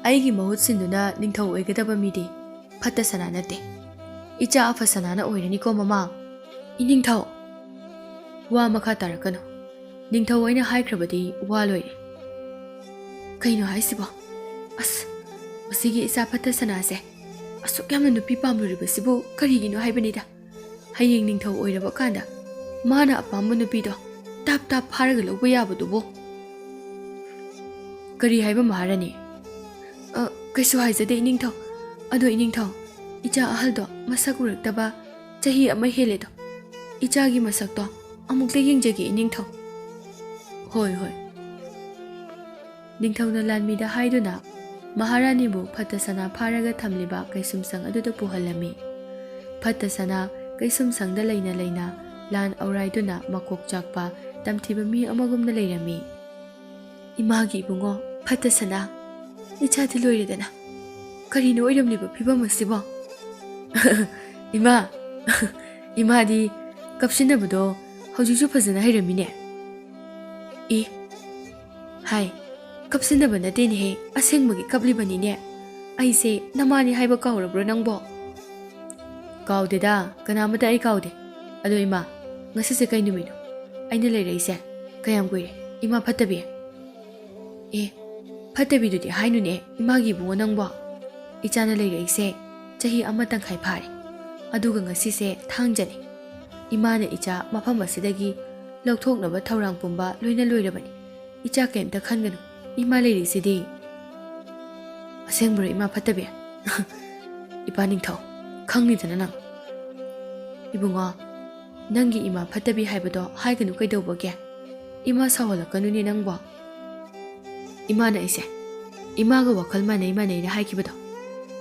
ꯑꯩꯒꯤ ꯃꯍꯨꯠ ꯁꯤꯟꯗꯨꯅ ꯅꯤꯡꯊꯧ ꯑꯣꯏꯒꯗꯕ ꯃꯤꯗꯤ ꯐꯠꯇ ꯁꯅꯥ ꯅꯠꯇꯦ, ꯏꯆꯥ ꯑꯐ ꯁꯅꯥꯅ ꯑꯣꯏꯔꯅꯤꯀꯣ ꯃꯃꯥ꯫ ꯏꯅꯤꯡꯊꯧ, ꯋꯥ ꯃꯈꯥ ꯇꯥꯔꯛꯀꯅꯨ꯫ ꯅꯤꯡꯊꯧ ꯑꯩꯅ ꯍꯥꯏꯈ꯭ꯔꯕꯗꯤ ꯋꯥ ꯂꯣꯏꯔꯦ꯫ ꯀꯩꯅꯣ ꯍꯥꯏꯁꯤꯕꯣ? ꯑꯁ, ꯃꯁꯤꯒꯤ ꯏꯆꯥ ꯐꯠꯇ ꯁꯅꯥꯁꯦ ꯑꯁꯨꯛ ꯌꯥꯝꯅ ꯅꯨꯄꯤ ꯄꯥꯝꯂꯨꯔꯤꯕꯁꯤꯕꯨ ꯀꯔꯤꯒꯤꯅꯣ ꯍꯥꯏꯕꯅꯤꯗ꯫ ꯍꯌꯦꯡ ꯅꯤꯡꯊꯧ ꯑꯣꯏꯔꯕ ꯀꯥꯟꯗ ꯃꯥꯅ ꯑꯄꯥꯝꯕ ꯅꯨꯄꯤꯗꯣ ꯇꯥꯞ ꯇꯥꯞ ꯐꯥꯔꯒ ꯂꯧꯕ ꯌꯥꯕꯗꯨꯕꯨ꯫ ꯀꯔꯤ ꯍꯥꯏꯕ ꯃꯍꯥꯔꯥꯅꯤ? ꯑ, ꯀꯩꯁꯨ ꯍꯥꯏꯖꯗꯦ ꯏꯅꯤꯡꯊꯧ꯫ ꯑꯗꯣ ꯏꯅꯤꯡꯊꯧ, ꯏꯆꯥ ꯑꯍꯜꯗꯣ ꯃꯁꯛ ꯎꯔꯛꯇꯕ ꯆꯍꯤ ꯑꯃ ꯍꯦꯜꯂꯦꯗꯣ꯫ ꯏꯆꯥꯒꯤ ꯃꯁꯛꯇꯣ ꯑꯃꯨꯛꯇ ꯌꯦꯡꯖꯒꯦ ꯏꯅꯤꯡꯊꯧ꯫ ꯍꯣꯏ, ꯍꯣꯏ꯫ ꯅꯤꯡꯊꯧꯅ ꯂꯥꯟꯃꯤꯗ ꯍꯥꯏꯗꯨꯅ ꯃꯍꯥꯔꯥꯅꯤꯕꯨ ꯐꯠꯇ ꯁꯅꯥ ꯐꯥꯔꯒ ꯊꯝꯂꯤꯕ ꯀꯩꯁꯨꯝꯁꯪ ꯑꯗꯨꯗ ꯄꯨꯍꯜꯂꯝꯃꯤ꯫ ꯐꯠꯇ ꯁꯅꯥ ꯀꯩꯁꯨꯝꯁꯪꯗ ꯂꯩꯅ ꯂꯩꯅ ꯂꯥꯟ ꯑꯧꯔꯥꯏꯗꯨꯅ ꯃꯀꯣꯛ ꯆꯥꯛꯄ ꯇꯝꯊꯤꯕ ꯃꯤ ꯑꯃꯒꯨꯝꯅ ꯂꯩꯔꯝꯃꯤ꯫ ꯏꯃꯥꯒꯤ ꯏꯕꯨꯡꯉꯣ ꯐꯠꯇ ꯁꯅꯥ, ꯏꯆꯥꯗꯤ ꯂꯣꯏꯔꯦꯗꯅ꯫ ꯀꯔꯤꯅꯣ ꯑꯣꯏꯔꯝꯂꯤꯕ ꯐꯤꯕꯝ ꯑꯁꯤꯕꯣ? ꯏꯃꯥ, ꯏꯃꯥꯗꯤ ꯀꯞꯁꯤꯟꯅꯕꯗꯣ ꯍꯧꯖꯤꯛꯁꯨ ꯐꯖꯅ ꯍꯩꯔꯝꯃꯤꯅꯦ꯫ ꯑꯦ, ꯍꯥꯏ, ꯀꯞꯁꯤꯟꯅꯕ ꯅꯠꯇꯦꯅꯦꯍꯦ, ꯑꯁꯦꯡꯕꯒꯤ ꯀꯞꯂꯤꯕꯅꯤꯅꯦ꯫ ꯑꯩꯁꯦ ꯅꯃꯥꯅꯤ ꯍꯥꯏꯕ ꯀꯥꯎꯔꯕ꯭ꯔꯣ ꯅꯪꯕꯣ? ꯀꯥꯎꯗꯦꯗ, ꯀꯅꯥꯃꯇ ꯑꯩ ꯀꯥꯎꯗꯦ꯫ ꯑꯗꯣ ꯏꯃꯥ, ꯉꯁꯤꯁꯦ ꯀꯩ ꯅꯨꯃꯤꯠꯅꯣ? ꯑꯩꯅ ꯂꯩꯔꯛꯏꯁꯦ ꯀꯌꯥꯝ ꯀꯨꯏꯔꯦ? ꯏꯃꯥ ꯐꯠꯇꯕꯤ꯫ ꯑꯦ, ꯐꯠꯇꯕꯤꯗꯨꯗꯤ ꯍꯥꯏꯅꯨꯅꯦ, ꯏꯃꯥꯒꯤ ꯏꯕꯨꯡꯉꯣ ꯅꯪꯕꯣ꯫ ꯏꯆꯥꯅ ꯂꯩꯔꯛꯏꯁꯦ ꯆꯍꯤ ꯑꯃ ꯇꯪꯈꯥꯏ ꯐꯥꯔꯦ꯫ ꯑꯗꯨꯒ ꯉꯁꯤꯁꯦ ꯊꯥꯡꯖꯅꯤ꯫ ꯏꯃꯥꯅ ꯏꯆꯥ ꯃꯐꯝ ꯑꯁꯤꯗꯒꯤ ꯂꯧꯊꯣꯛꯅꯕ ꯊꯧꯔꯥꯡ ꯄꯨꯝꯕ ꯂꯣꯏꯅ ꯂꯣꯏꯔꯕꯅꯤ꯫ ꯏꯆꯥ ꯀꯩꯝꯇ ꯈꯟꯒꯅꯨ, ꯏꯃꯥ ꯂꯩꯔꯤꯁꯤꯗꯤ꯫ ꯑꯁꯦꯡꯕꯔꯣ ꯏꯃꯥ ꯐꯠꯇꯕꯤ? ꯏꯄꯥ ꯅꯤꯡꯊꯧ, ꯈꯪꯅꯤꯗꯅ ꯅꯪ꯫ ꯏꯕꯨꯡꯉꯣ, ꯅꯪꯒꯤ ꯏꯃꯥ ꯐꯠꯇꯕꯤ ꯍꯥꯏꯕꯗꯣ ꯍꯥꯏꯒꯅꯨ ꯀꯩꯗꯧꯕꯒꯦ? ꯏꯃꯥ ꯁꯥꯎꯍꯜꯂꯛꯀꯅꯨꯅꯦ ꯅꯪꯕꯣ꯫ ꯏꯃꯥꯅ ꯑꯩꯁꯦ, ꯏꯃꯥꯒ ꯋꯥꯈꯜ ꯃꯥꯟꯅꯩ ꯃꯥꯟꯅꯩꯅ ꯍꯥꯏꯈꯤꯕꯗꯣ,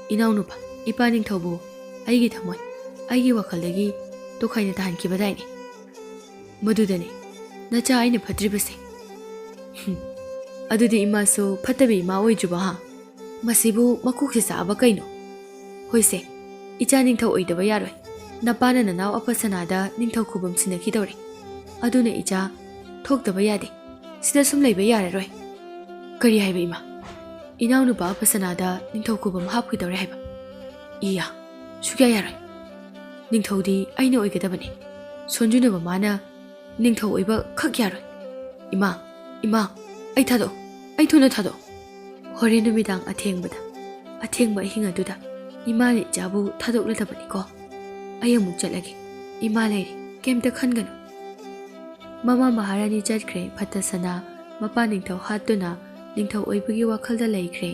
ꯏꯅꯥꯎꯅꯨꯄꯥ, ꯏꯄꯥ ꯅꯤꯡꯊꯧꯕꯨ ꯑꯩꯒꯤ ꯊꯃꯣꯏ, ꯑꯩꯒꯤ ꯋꯥꯈꯜꯗꯒꯤ ꯇꯣꯈꯥꯏꯅ ꯇꯥꯍꯟꯈꯤꯕꯗꯥꯏꯅꯦ꯫ ꯃꯗꯨꯗꯅꯦ ꯅꯆꯥ ꯑꯩꯅ ꯐꯠꯇ꯭ꯔꯤꯕꯁꯦ꯫ ꯍꯨꯝ, ꯑꯗꯨꯗꯤ ꯏꯃꯥꯁꯨ ꯐꯠꯇꯕꯤ ꯏꯃꯥ ꯑꯣꯏꯗ꯭ꯔꯤꯕꯣ ꯍꯥ? ꯃꯁꯤꯕꯨ ꯃꯀꯣꯛꯁꯤ ꯆꯥꯛꯑꯕ ꯀꯩꯅꯣ? ꯍꯣꯏꯁꯦ, ꯏꯆꯥ ꯅꯤꯡꯊꯧ ꯑꯣꯏꯗꯕ ꯌꯥꯔꯣꯏ꯫ ꯅꯄꯥꯅ ꯅꯅꯥꯎ ꯑꯄꯁꯅꯥꯗ ꯅꯤꯡꯊꯧ ꯈꯨꯕꯝ ꯁꯤꯟꯅꯈꯤꯗꯧꯔꯦ꯫ ꯑꯗꯨꯅ ꯏꯆꯥ ꯊꯣꯛꯇꯕ ꯌꯥꯗꯦ꯫ ꯁꯤꯗ ꯁꯨꯝ ꯂꯩꯕ ꯌꯥꯔꯔꯣꯏ꯫ ꯀꯔꯤ ꯍꯥꯏꯕ ꯏꯃꯥ? ꯏꯅꯥꯎꯅꯨꯄꯥ ꯑꯄꯁꯅꯥꯗ ꯅꯤꯡꯊꯧ ꯈꯨꯕꯝ ꯍꯥꯞꯈꯤꯗꯧꯔꯦ ꯍꯥꯏꯕ? ꯏꯌꯥ, ꯁꯨꯛꯌꯥ ꯌꯥꯔꯣꯏ꯫ ꯅꯤꯡꯊꯧꯗꯤ ꯑꯩꯅ ꯑꯣꯏꯒꯗꯕꯅꯤ꯫ ꯁꯣꯟꯖꯨꯅ ꯃꯃꯥꯅ ꯅꯤꯡꯊꯧ ꯑꯣꯏꯕ ꯈꯛ ꯌꯥꯔꯣꯏ꯫ ꯏꯃꯥ, ꯏꯃꯥ, ꯑꯩ ꯊꯥꯗꯣꯛꯑꯣ, ꯑꯩ ꯊꯨꯅ ꯊꯥꯗꯣꯛꯑꯣ꯫ ꯍꯣꯔꯦꯟ ꯅꯨꯃꯤꯗꯥꯡ ꯑꯊꯦꯡꯕꯗ, ꯑꯊꯦꯡꯕ ꯑꯍꯤꯡ ꯑꯗꯨꯗ ꯏꯃꯥꯅ ꯏꯆꯥꯕꯨ ꯊꯥꯗꯣꯛꯂꯗꯕꯅꯤꯀꯣ꯫ ꯑꯩ ꯑꯃꯨꯛ ꯆꯠꯂꯒꯦ꯫ ꯏꯃꯥ ꯂꯩꯔꯤ, ꯀꯩꯝꯇ ꯈꯟꯒꯅꯨ꯫ ꯃꯃꯥ ꯃꯍꯥꯔꯥꯅꯤ ꯆꯠꯈ꯭ꯔꯦ꯫ ꯐꯠꯇ ꯁꯅꯥ ꯃꯄꯥ ꯅꯤꯡꯊꯧ ꯍꯥꯠꯇꯨꯅ ꯅꯤꯡꯊꯧ ꯑꯣꯏꯕꯒꯤ ꯋꯥꯈꯜꯗ ꯂꯩꯈ꯭ꯔꯦ꯫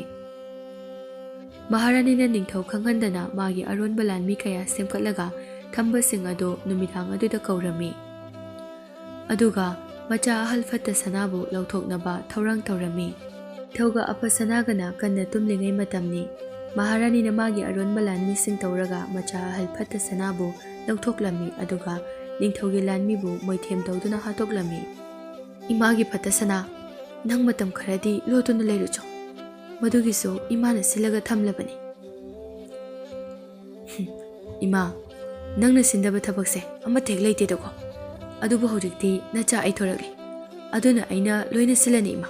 ꯃꯍꯥꯔꯥꯅꯤꯅ ꯅꯤꯡꯊꯧ ꯈꯪꯍꯟꯗꯅ ꯃꯥꯒꯤ ꯑꯔꯣꯟꯕ ꯂꯥꯟꯃꯤ ꯀꯌꯥ ꯁꯦꯝꯒꯠꯂꯒ ꯊꯝꯕꯁꯤꯡ ꯑꯗꯨ ꯅꯨꯃꯤꯗꯥꯡ ꯑꯗꯨꯗ ꯀꯧꯔꯝꯃꯤ꯫ ꯑꯗꯨꯒ ꯃꯆꯥ ꯑꯍꯜ ꯐꯠꯇ ꯁꯅꯥꯕꯨ ꯂꯧꯊꯣꯛꯅꯕ ꯊꯧꯔꯥꯡ ꯇꯧꯔꯝꯃꯤ꯫ ꯅꯤꯡꯊꯧꯒ ꯑꯄꯁꯅꯥꯒꯅ ꯀꯟꯅ ꯇꯨꯝꯂꯤꯉꯩ ꯃꯇꯝꯅꯤ꯫ ꯃꯍꯥꯔꯥꯅꯤꯅ ꯃꯥꯒꯤ ꯑꯔꯣꯟꯕ ꯂꯥꯟꯃꯤꯁꯤꯡ ꯇꯧꯔꯒ ꯃꯆꯥ ꯑꯍꯜ ꯐꯠꯇ ꯁꯅꯥꯕꯨ ꯂꯧꯊꯣꯛꯂꯝꯃꯤ, ꯑꯗꯨꯒ ꯅꯤꯡꯊꯧꯒꯤ ꯂꯥꯟꯃꯤꯕꯨ ꯃꯣꯏꯊꯦꯝ ꯇꯧꯗꯨꯅ ꯍꯥꯠꯇꯣꯛꯂꯝꯃꯤ꯫ ꯏꯃꯥꯒꯤ ꯐꯠꯇ ꯁꯅꯥ, ꯅꯪ ꯃꯇꯝ ꯈꯔꯗꯤ ꯂꯣꯠꯇꯨꯅ ꯂꯩꯔꯨꯆꯣ꯫ ꯃꯗꯨꯒꯤꯁꯨ ꯏꯃꯥꯅ ꯁꯤꯜꯂꯒ ꯊꯝꯂꯕꯅꯤ꯫ ꯍꯨꯝ, ꯏꯃꯥ, ꯅꯪꯅ ꯁꯤꯟꯗꯕ ꯊꯕꯛꯁꯦ ꯑꯃꯠꯇ ꯍꯦꯛ ꯂꯩꯇꯦꯗꯀꯣ꯫ ꯑꯗꯨꯕꯨ ꯍꯧꯖꯤꯛꯇꯤ ꯅꯆꯥ ꯑꯩ ꯊꯣꯔꯛꯂꯦ꯫ ꯑꯗꯨꯅ ꯑꯩꯅ ꯂꯣꯏꯅ ꯁꯤꯜꯂꯅꯤ, ꯏꯃꯥ꯫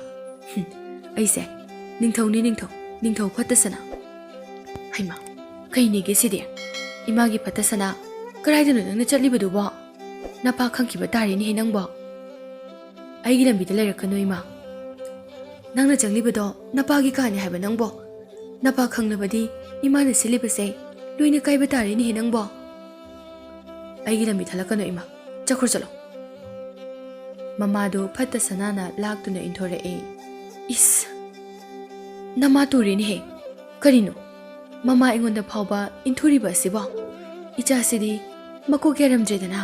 ꯍꯨꯝ, ꯑꯩꯁꯦ ꯅꯤꯡꯊꯧꯅꯤ, ꯅꯤꯡꯊꯧ, ꯅꯤꯡꯊꯧ ꯐꯠꯇ ꯁꯅꯥ꯫ ꯍꯩꯃꯥ, ꯀꯩꯅꯦꯒꯦ ꯁꯤꯗꯤ? ꯏꯃꯥꯒꯤ ꯐꯠꯇ ꯁꯅꯥ, ꯀꯗꯥꯏꯗꯅꯣ ꯅꯪꯅ ꯆꯠꯂꯤꯕꯗꯨꯕꯣ? ꯅꯄꯥ ꯈꯪꯈꯤꯕ ꯇꯥꯔꯦꯅꯦꯍꯦ ꯅꯪꯕꯣ꯫ ꯑꯩꯒꯤ ꯂꯝꯕꯤꯗ ꯂꯩꯔꯛꯀꯅꯨ ꯏꯃꯥ꯫ ꯅꯪꯅ ꯆꯪꯂꯤꯕꯗꯣ ꯅꯄꯥꯒꯤ ꯀꯥꯅꯤ ꯍꯥꯏꯕ ꯅꯪꯕꯣ? ꯅꯄꯥ ꯈꯪꯂꯕꯗꯤ ꯏꯃꯥꯅ ꯁꯤꯜꯂꯤꯕꯁꯦ ꯂꯣꯏꯅ ꯀꯥꯏꯕ ꯇꯥꯔꯦꯅꯦꯍꯦ ꯅꯪꯕꯣ꯫ ꯑꯩꯒꯤ ꯂꯝꯕꯤ ꯊꯠꯂꯛꯀꯅꯨ ꯏꯃꯥ, ꯆꯠꯈ꯭ꯔꯣ ꯆꯠꯂꯣ꯫ ꯃꯃꯥꯗꯣ ꯐꯠꯇ ꯁꯅꯥꯅ ꯂꯥꯛꯇꯨꯅ ꯏꯟꯊꯣꯔꯛꯑꯦ꯫ ꯏꯁ! ꯅꯃꯥ ꯇꯨꯔꯦꯅꯦꯍꯦ꯫ ꯀꯔꯤꯅꯣ? ꯃꯃꯥ ꯑꯩꯉꯣꯟꯗ ꯐꯥꯎꯕ ꯏꯟꯊꯨꯔꯤꯕ ꯑꯁꯤꯕꯣ? ꯏꯆꯥꯁꯤꯗꯤ ꯃꯀꯣꯛ ꯌꯥꯔꯝꯗ꯭ꯔꯦꯗꯅ꯫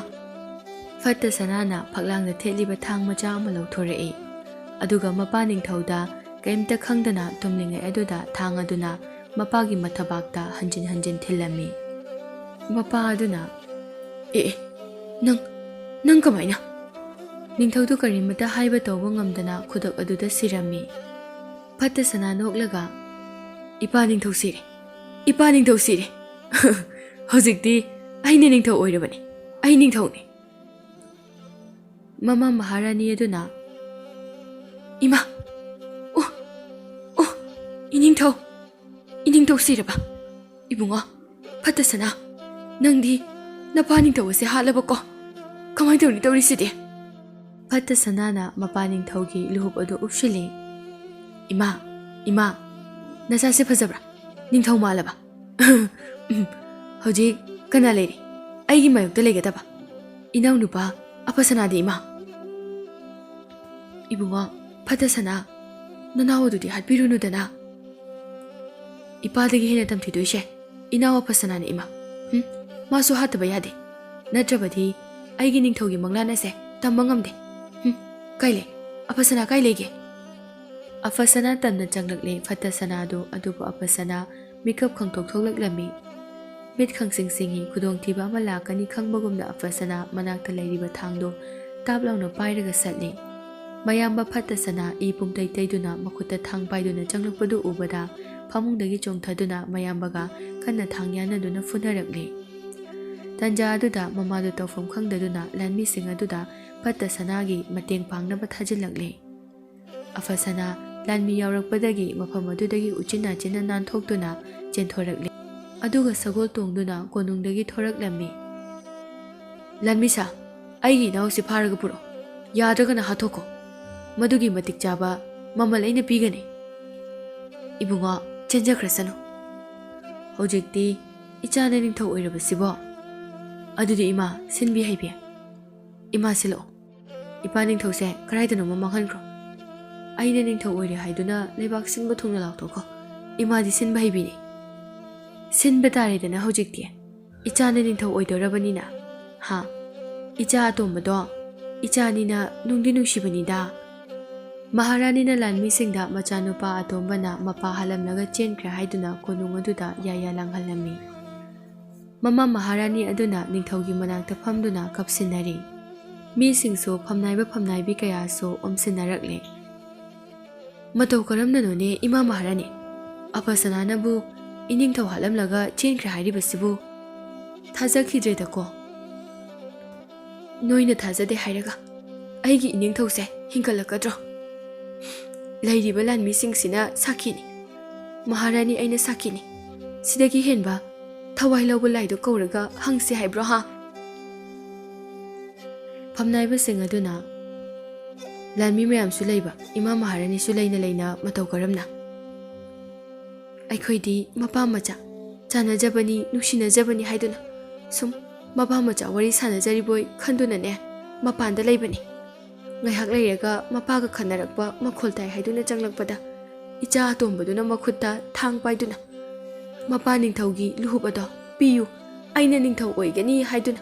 ꯐꯠꯇ ꯁꯅꯥꯅ ꯐꯛꯂꯥꯡꯗ ꯊꯦꯠꯂꯤꯕ ꯊꯥꯡ ꯃꯆꯥ ꯑꯃ ꯂꯧꯊꯣꯔꯛꯏ꯫ ꯑꯗꯨꯒ ꯃꯄꯥ ꯅꯤꯡꯊꯧꯗ ꯀꯔꯤꯝꯇ ꯈꯪꯗꯅ ꯇꯨꯝꯂꯤꯉꯩ ꯑꯗꯨꯗ ꯊꯥꯡ ꯑꯗꯨꯅ ꯃꯄꯥꯒꯤ ꯃꯊꯕꯥꯛꯇ ꯍꯟꯖꯤꯟ ꯍꯟꯖꯤꯟ ꯊꯤꯜꯂꯝꯃꯤ꯫ ꯃꯄꯥ ꯑꯗꯨꯅ, "ꯑꯦ, ꯑꯦ, ꯅꯪ, ꯅꯪ ꯀꯃꯥꯏꯅ?" ꯅꯤꯡꯊꯧꯗꯨ ꯀꯔꯤꯃꯠꯇ ꯍꯥꯏꯕ ꯇꯧꯕ ꯉꯝꯗꯅ ꯈꯨꯗꯛ ꯑꯗꯨꯗ ꯁꯤꯔꯝꯃꯤ꯫ ꯐꯠꯇ ꯁꯅꯥ ꯅꯣꯛꯂꯒ, "ꯏꯄꯥ ꯅꯤꯡꯊꯧ ꯁꯤꯔꯦ, ꯏꯄꯥ ꯅꯤꯡꯊꯧ ꯁꯤꯔꯦ꯫ ꯍꯧꯖꯤꯛꯇꯤ ꯑꯩꯅ ꯅꯤꯡꯊꯧ ꯑꯣꯏꯔꯕꯅꯤ, ꯑꯩ ꯅꯤꯡꯊꯧꯅꯤ꯫" ꯃꯃꯥ ꯃꯍꯥꯔꯥꯅꯤ ꯑꯗꯨꯅ, "ꯏꯃꯥ! ꯑꯣ! ꯑꯣ! ꯏꯅꯤꯡꯊꯧ! ꯏꯅꯤꯡꯊꯧ ꯁꯤꯔꯕ? ꯏꯕꯨꯡꯉꯣ, ꯐꯠꯇ ꯁꯅꯥ, ꯅꯪꯗꯤ ꯅꯄꯥ ꯅꯤꯡꯊꯧ ꯑꯁꯦ ꯍꯥꯠꯂꯕꯀꯣ? ꯀꯃꯥꯏꯅ ꯇꯧꯅꯤ ꯇꯧꯔꯤꯁꯤꯗꯤ?" ꯐꯠꯇ ꯁꯅꯥꯅ ꯃꯄꯥ ꯅꯤꯡꯊꯧꯒꯤ ꯂꯨꯍꯨꯞ ꯑꯗꯨ ꯎꯞꯁꯤꯜꯂꯤ꯫ "ꯏꯃꯥ, ꯏꯃꯥ, ꯅꯆꯥꯁꯦ ꯐꯖꯕ꯭ꯔꯥ? ꯅꯤꯡꯊꯧ ꯃꯥꯜꯂꯕ?" "ꯎꯝ, ꯍꯧꯖꯤꯛ ꯀꯅꯥ ꯂꯩꯔꯤ? ꯑꯩꯒꯤ ꯃꯥꯌꯣꯛꯇ ꯂꯩꯒꯗꯕ ꯏꯅꯥꯎꯅꯨꯄꯥ ꯑꯐ ꯁꯅꯥꯗꯤ, ꯏꯃꯥ?" "ꯏꯕꯨꯡꯉꯣ, ꯐꯠꯇ ꯁꯅꯥ, ꯅꯅꯥꯎ ꯑꯗꯨꯗꯤ ꯍꯥꯠꯄꯤꯔꯨꯅꯨꯗꯅ꯫ ꯏꯄꯥꯗꯒꯤ ꯍꯦꯟꯅ ꯇꯝꯊꯤꯗꯣꯏꯁꯦ ꯏꯅꯥꯎ ꯑꯐ ꯁꯅꯥꯅꯤ, ꯏꯃꯥ꯫ ꯎꯝ, ꯃꯥꯁꯨ ꯍꯥꯠꯇꯕ ꯌꯥꯗꯦ꯫ ꯅꯠꯇ꯭ꯔꯕꯗꯤ ꯑꯩꯒꯤ ꯅꯤꯡꯊꯧꯒꯤ ꯃꯪꯂꯥꯟ ꯑꯁꯦ ꯇꯝꯕ ꯉꯝꯗꯦ꯫ ꯎꯝ, ꯀꯥꯏ ꯂꯩ? ꯑꯐ ꯁꯅꯥ ꯀꯥꯏ ꯂꯩꯒꯦ?" ꯑꯐ ꯁꯅꯥ ꯇꯝꯅ ꯆꯪꯂꯛꯂꯦ ꯐꯠꯇ ꯁꯅꯥꯗꯨ, ꯑꯗꯨꯕꯨ ꯑꯐ ꯁꯅꯥ ꯃꯤꯀꯞ ꯈꯪꯊꯣꯛ ꯊꯣꯛꯂꯛꯂꯝꯃꯤ꯫ ꯃꯤꯠ ꯈꯪꯁꯤꯡ ꯁꯤꯡꯉꯤ, ꯈꯨꯗꯣꯡꯊꯤꯕ ꯑꯃ ꯂꯥꯛꯀꯅꯤ ꯈꯪꯕꯒꯨꯝꯅ ꯑꯐ ꯁꯅꯥ ꯃꯅꯥꯛꯇ ꯂꯩꯔꯤꯕ ꯊꯥꯡꯗꯨ ꯇꯥꯞ ꯂꯥꯎꯅ ꯄꯥꯏꯔꯒ ꯆꯠꯂꯤ꯫ ꯃꯌꯥꯝꯕ ꯐꯠꯇ ꯁꯅꯥ ꯏ ꯄꯨꯝꯇꯩ ꯇꯩꯗꯨꯅ ꯃꯈꯨꯠꯇ ꯊꯥꯡ ꯄꯥꯏꯗꯨꯅ ꯆꯪꯂꯛꯄꯗꯨ ꯎꯕꯗ ꯐꯃꯨꯡꯗꯒꯤ ꯆꯣꯡꯊꯗꯨꯅ ꯃꯌꯥꯝꯕꯒ ꯀꯟꯅ ꯊꯥꯡ ꯌꯥꯟꯅꯗꯨꯅ ꯐꯨꯅꯔꯛꯂꯤ꯫ ꯇꯟꯖꯥ ꯑꯗꯨꯗ ꯃꯃꯥꯗꯨ ꯇꯧꯐꯝ ꯈꯪꯗꯗꯨꯅ ꯂꯥꯟꯃꯤꯁꯤꯡ ꯑꯗꯨꯗ ꯐꯠꯇ ꯁꯅꯥꯒꯤ ꯃꯇꯦꯡ ꯄꯥꯡꯅꯕ ꯊꯥꯖꯤꯜꯂꯛꯂꯤ꯫ ꯑꯐ ꯁꯅꯥ ꯂꯥꯟꯃꯤ ꯌꯥꯎꯔꯛꯄꯗꯒꯤ ꯃꯐꯝ ꯑꯗꯨꯗꯒꯤ ꯎꯆꯤꯟ ꯅꯥꯆꯤꯟꯅ ꯅꯥꯟꯊꯣꯛꯇꯨꯅ ꯆꯦꯟꯊꯣꯔꯛꯂꯦ꯫ ꯑꯗꯨꯒ ꯁꯒꯣꯜ ꯇꯣꯡꯗꯨꯅ ꯀꯣꯅꯨꯡꯗꯒꯤ ꯊꯣꯔꯛꯂꯝꯃꯤ꯫ "ꯂꯥꯟꯃꯤꯁꯥ, ꯑꯩꯒꯤ ꯏꯅꯥꯎꯁꯤ ꯐꯥꯔꯒ ꯄꯨꯔꯛꯑꯣ꯫ ꯌꯥꯗ꯭ꯔꯒꯅ ꯍꯥꯠꯇꯣꯛꯈꯣ꯫ ꯃꯗꯨꯒꯤ ꯃꯇꯤꯛ ꯆꯥꯕ ꯃꯃꯜ ꯑꯩꯅ ꯄꯤꯒꯅꯤ꯫" "ꯏꯕꯨꯡꯉꯣ, ꯆꯦꯟꯖꯈ꯭ꯔꯁꯅꯨ꯫ ꯍꯧꯖꯤꯛꯇꯤ ꯏꯆꯥꯅ ꯅꯤꯡꯊꯧ ꯑꯣꯏꯔꯕꯁꯤꯕꯣ꯫ ꯑꯗꯨꯗꯤ ꯏꯃꯥ, ꯁꯤꯟꯕꯤ ꯍꯩꯕꯤ, ꯏꯃꯥ ꯁꯤꯜꯂꯛꯑꯣ꯫ ꯏꯄꯥ ꯅꯤꯡꯊꯧꯁꯦ ꯀꯗꯥꯏꯗꯅꯣꯃ ꯃꯥꯡꯍꯟꯈ꯭ꯔꯣ꯫ ꯑꯩꯅ ꯅꯤꯡꯊꯧ ꯑꯣꯏꯔꯦ ꯍꯥꯏꯗꯨꯅ ꯂꯩꯕꯥꯛ ꯁꯤꯟꯕ ꯊꯨꯡꯅ ꯂꯥꯎꯊꯣꯛꯈꯣ꯫ ꯏꯃꯥꯗꯤ ꯁꯤꯟꯕ ꯍꯩꯕꯤꯅꯤ꯫ ꯁꯤꯟꯕ ꯇꯥꯔꯦꯗꯅ ꯍꯧꯖꯤꯛꯇꯤ꯫ ꯏꯆꯥꯅ ꯅꯤꯡꯊꯧ ꯑꯣꯏꯗꯣꯔꯕꯅꯤꯅ꯫ ꯍꯥ? ꯏꯆꯥ ꯑꯇꯣꯝꯕꯗꯣ ꯏꯆꯥꯅꯤꯅ ꯅꯨꯡꯗꯤ ꯅꯨꯡꯁꯤꯕꯅꯤꯗ꯫" ꯃꯍꯥꯔꯥꯅꯤꯅ ꯂꯥꯟꯃꯤꯁꯤꯡꯗ ꯃꯆꯥꯅꯨꯄꯥ ꯑꯇꯣꯝꯕꯅ ꯃꯄꯥ ꯍꯥꯠꯂꯝꯂꯒ ꯆꯦꯟꯈ꯭ꯔꯦ ꯍꯥꯏꯗꯨꯅ ꯀꯣꯅꯨꯡ ꯑꯗꯨꯗ ꯌꯥꯌꯥ ꯂꯥꯡꯍꯜꯂꯝꯃꯤ꯫ ꯃꯃꯥ ꯃꯍꯥꯔꯥꯅꯤ ꯑꯗꯨꯅ ꯅꯤꯡꯊꯧꯒꯤ ꯃꯅꯥꯛꯇ ꯐꯝꯗꯨꯅ ꯀꯞꯁꯤꯟꯅꯔꯤ꯫ ꯃꯤꯁꯤꯡꯁꯨ ꯐꯝꯅꯥꯏꯕ ꯐꯝꯅꯥꯏꯕꯤ ꯀꯌꯥꯁꯨ ꯑꯣꯝꯁꯤꯟꯅꯔꯛꯂꯦ꯫ "ꯃꯇꯧ ꯀꯔꯝꯅꯅꯣꯅꯦ, ꯏꯃꯥ ꯃꯍꯥꯔꯥꯅꯤ? ꯑꯐ ꯁꯅꯥꯅꯕꯨ ꯏꯅꯤꯡꯊꯧ ꯍꯥꯠꯂꯝꯂꯒ ꯆꯦꯟꯈ꯭ꯔꯦ ꯍꯥꯏꯔꯤꯕꯁꯤꯕꯨ? ꯊꯥꯖꯈꯤꯗ꯭ꯔꯦꯗꯀꯣ꯫ ꯅꯣꯏꯅ ꯊꯥꯖꯗꯦ ꯍꯥꯏꯔꯒ ꯑꯩꯒꯤ ꯏꯅꯤꯡꯊꯧꯁꯦ ꯍꯤꯡꯒꯠꯂꯛꯀꯗ꯭ꯔꯣ? ꯂꯩꯔꯤꯕ ꯂꯥꯟꯃꯤꯁꯤꯡꯁꯤꯅ ꯁꯥꯈꯤꯅꯤ꯫ ꯃꯍꯥꯔꯥꯅꯤ ꯑꯩꯅ ꯁꯥꯈꯤꯅꯤ꯫ ꯁꯤꯗꯒꯤ ꯍꯦꯟꯕ ꯊꯋꯥꯏ ꯂꯧꯕ ꯂꯥꯏꯗꯣ ꯀꯧꯔꯒ ꯍꯪꯁꯤ ꯍꯥꯏꯕ꯭ꯔꯣ, ꯍꯥ?" ꯐꯝꯅꯥꯏꯕꯁꯤꯡ ꯑꯗꯨꯅ, "ꯂꯥꯟꯃꯤ ꯃꯌꯥꯝꯁꯨ ꯂꯩꯕ, ꯏꯃꯥ ꯃꯍꯥꯔꯥꯅꯤꯁꯨ ꯂꯩꯅ ꯂꯩꯅ ꯃꯇꯧ ꯀꯔꯝꯅ? ꯑꯩꯈꯣꯏꯗꯤ ꯃꯄꯥ ꯃꯆꯥ, ꯆꯥꯟꯅꯖꯕꯅꯤ, ꯅꯨꯡꯁꯤꯅꯖꯕꯅꯤ ꯍꯥꯏꯗꯨꯅ ꯁꯨꯝ ꯃꯄꯥ ꯃꯆꯥ ꯋꯥꯔꯤ ꯁꯥꯟꯅꯖꯔꯤꯕꯣꯏ ꯈꯟꯗꯨꯅꯅꯦ ꯃꯄꯥꯟꯗ ꯂꯩꯕꯅꯤ꯫ ꯉꯥꯏꯍꯥꯛ ꯂꯩꯔꯒ ꯃꯄꯥꯒ ꯈꯟꯅꯔꯛꯄ ꯃꯈꯣꯜ ꯇꯥꯏ ꯍꯥꯏꯗꯨꯅ ꯆꯪꯂꯛꯄꯗ ꯏꯆꯥ ꯑꯇꯣꯝꯕꯗꯨꯅ ꯃꯈꯨꯠꯇ ꯊꯥꯡ ꯄꯥꯏꯗꯨꯅ ꯃꯄꯥ ꯅꯤꯡꯊꯧꯒꯤ ꯂꯨꯍꯨꯞ ꯑꯗꯣ ꯄꯤꯌꯨ, ꯑꯩꯅ ꯅꯤꯡꯊꯧ ꯑꯣꯏꯒꯅꯤ ꯍꯥꯏꯗꯨꯅ,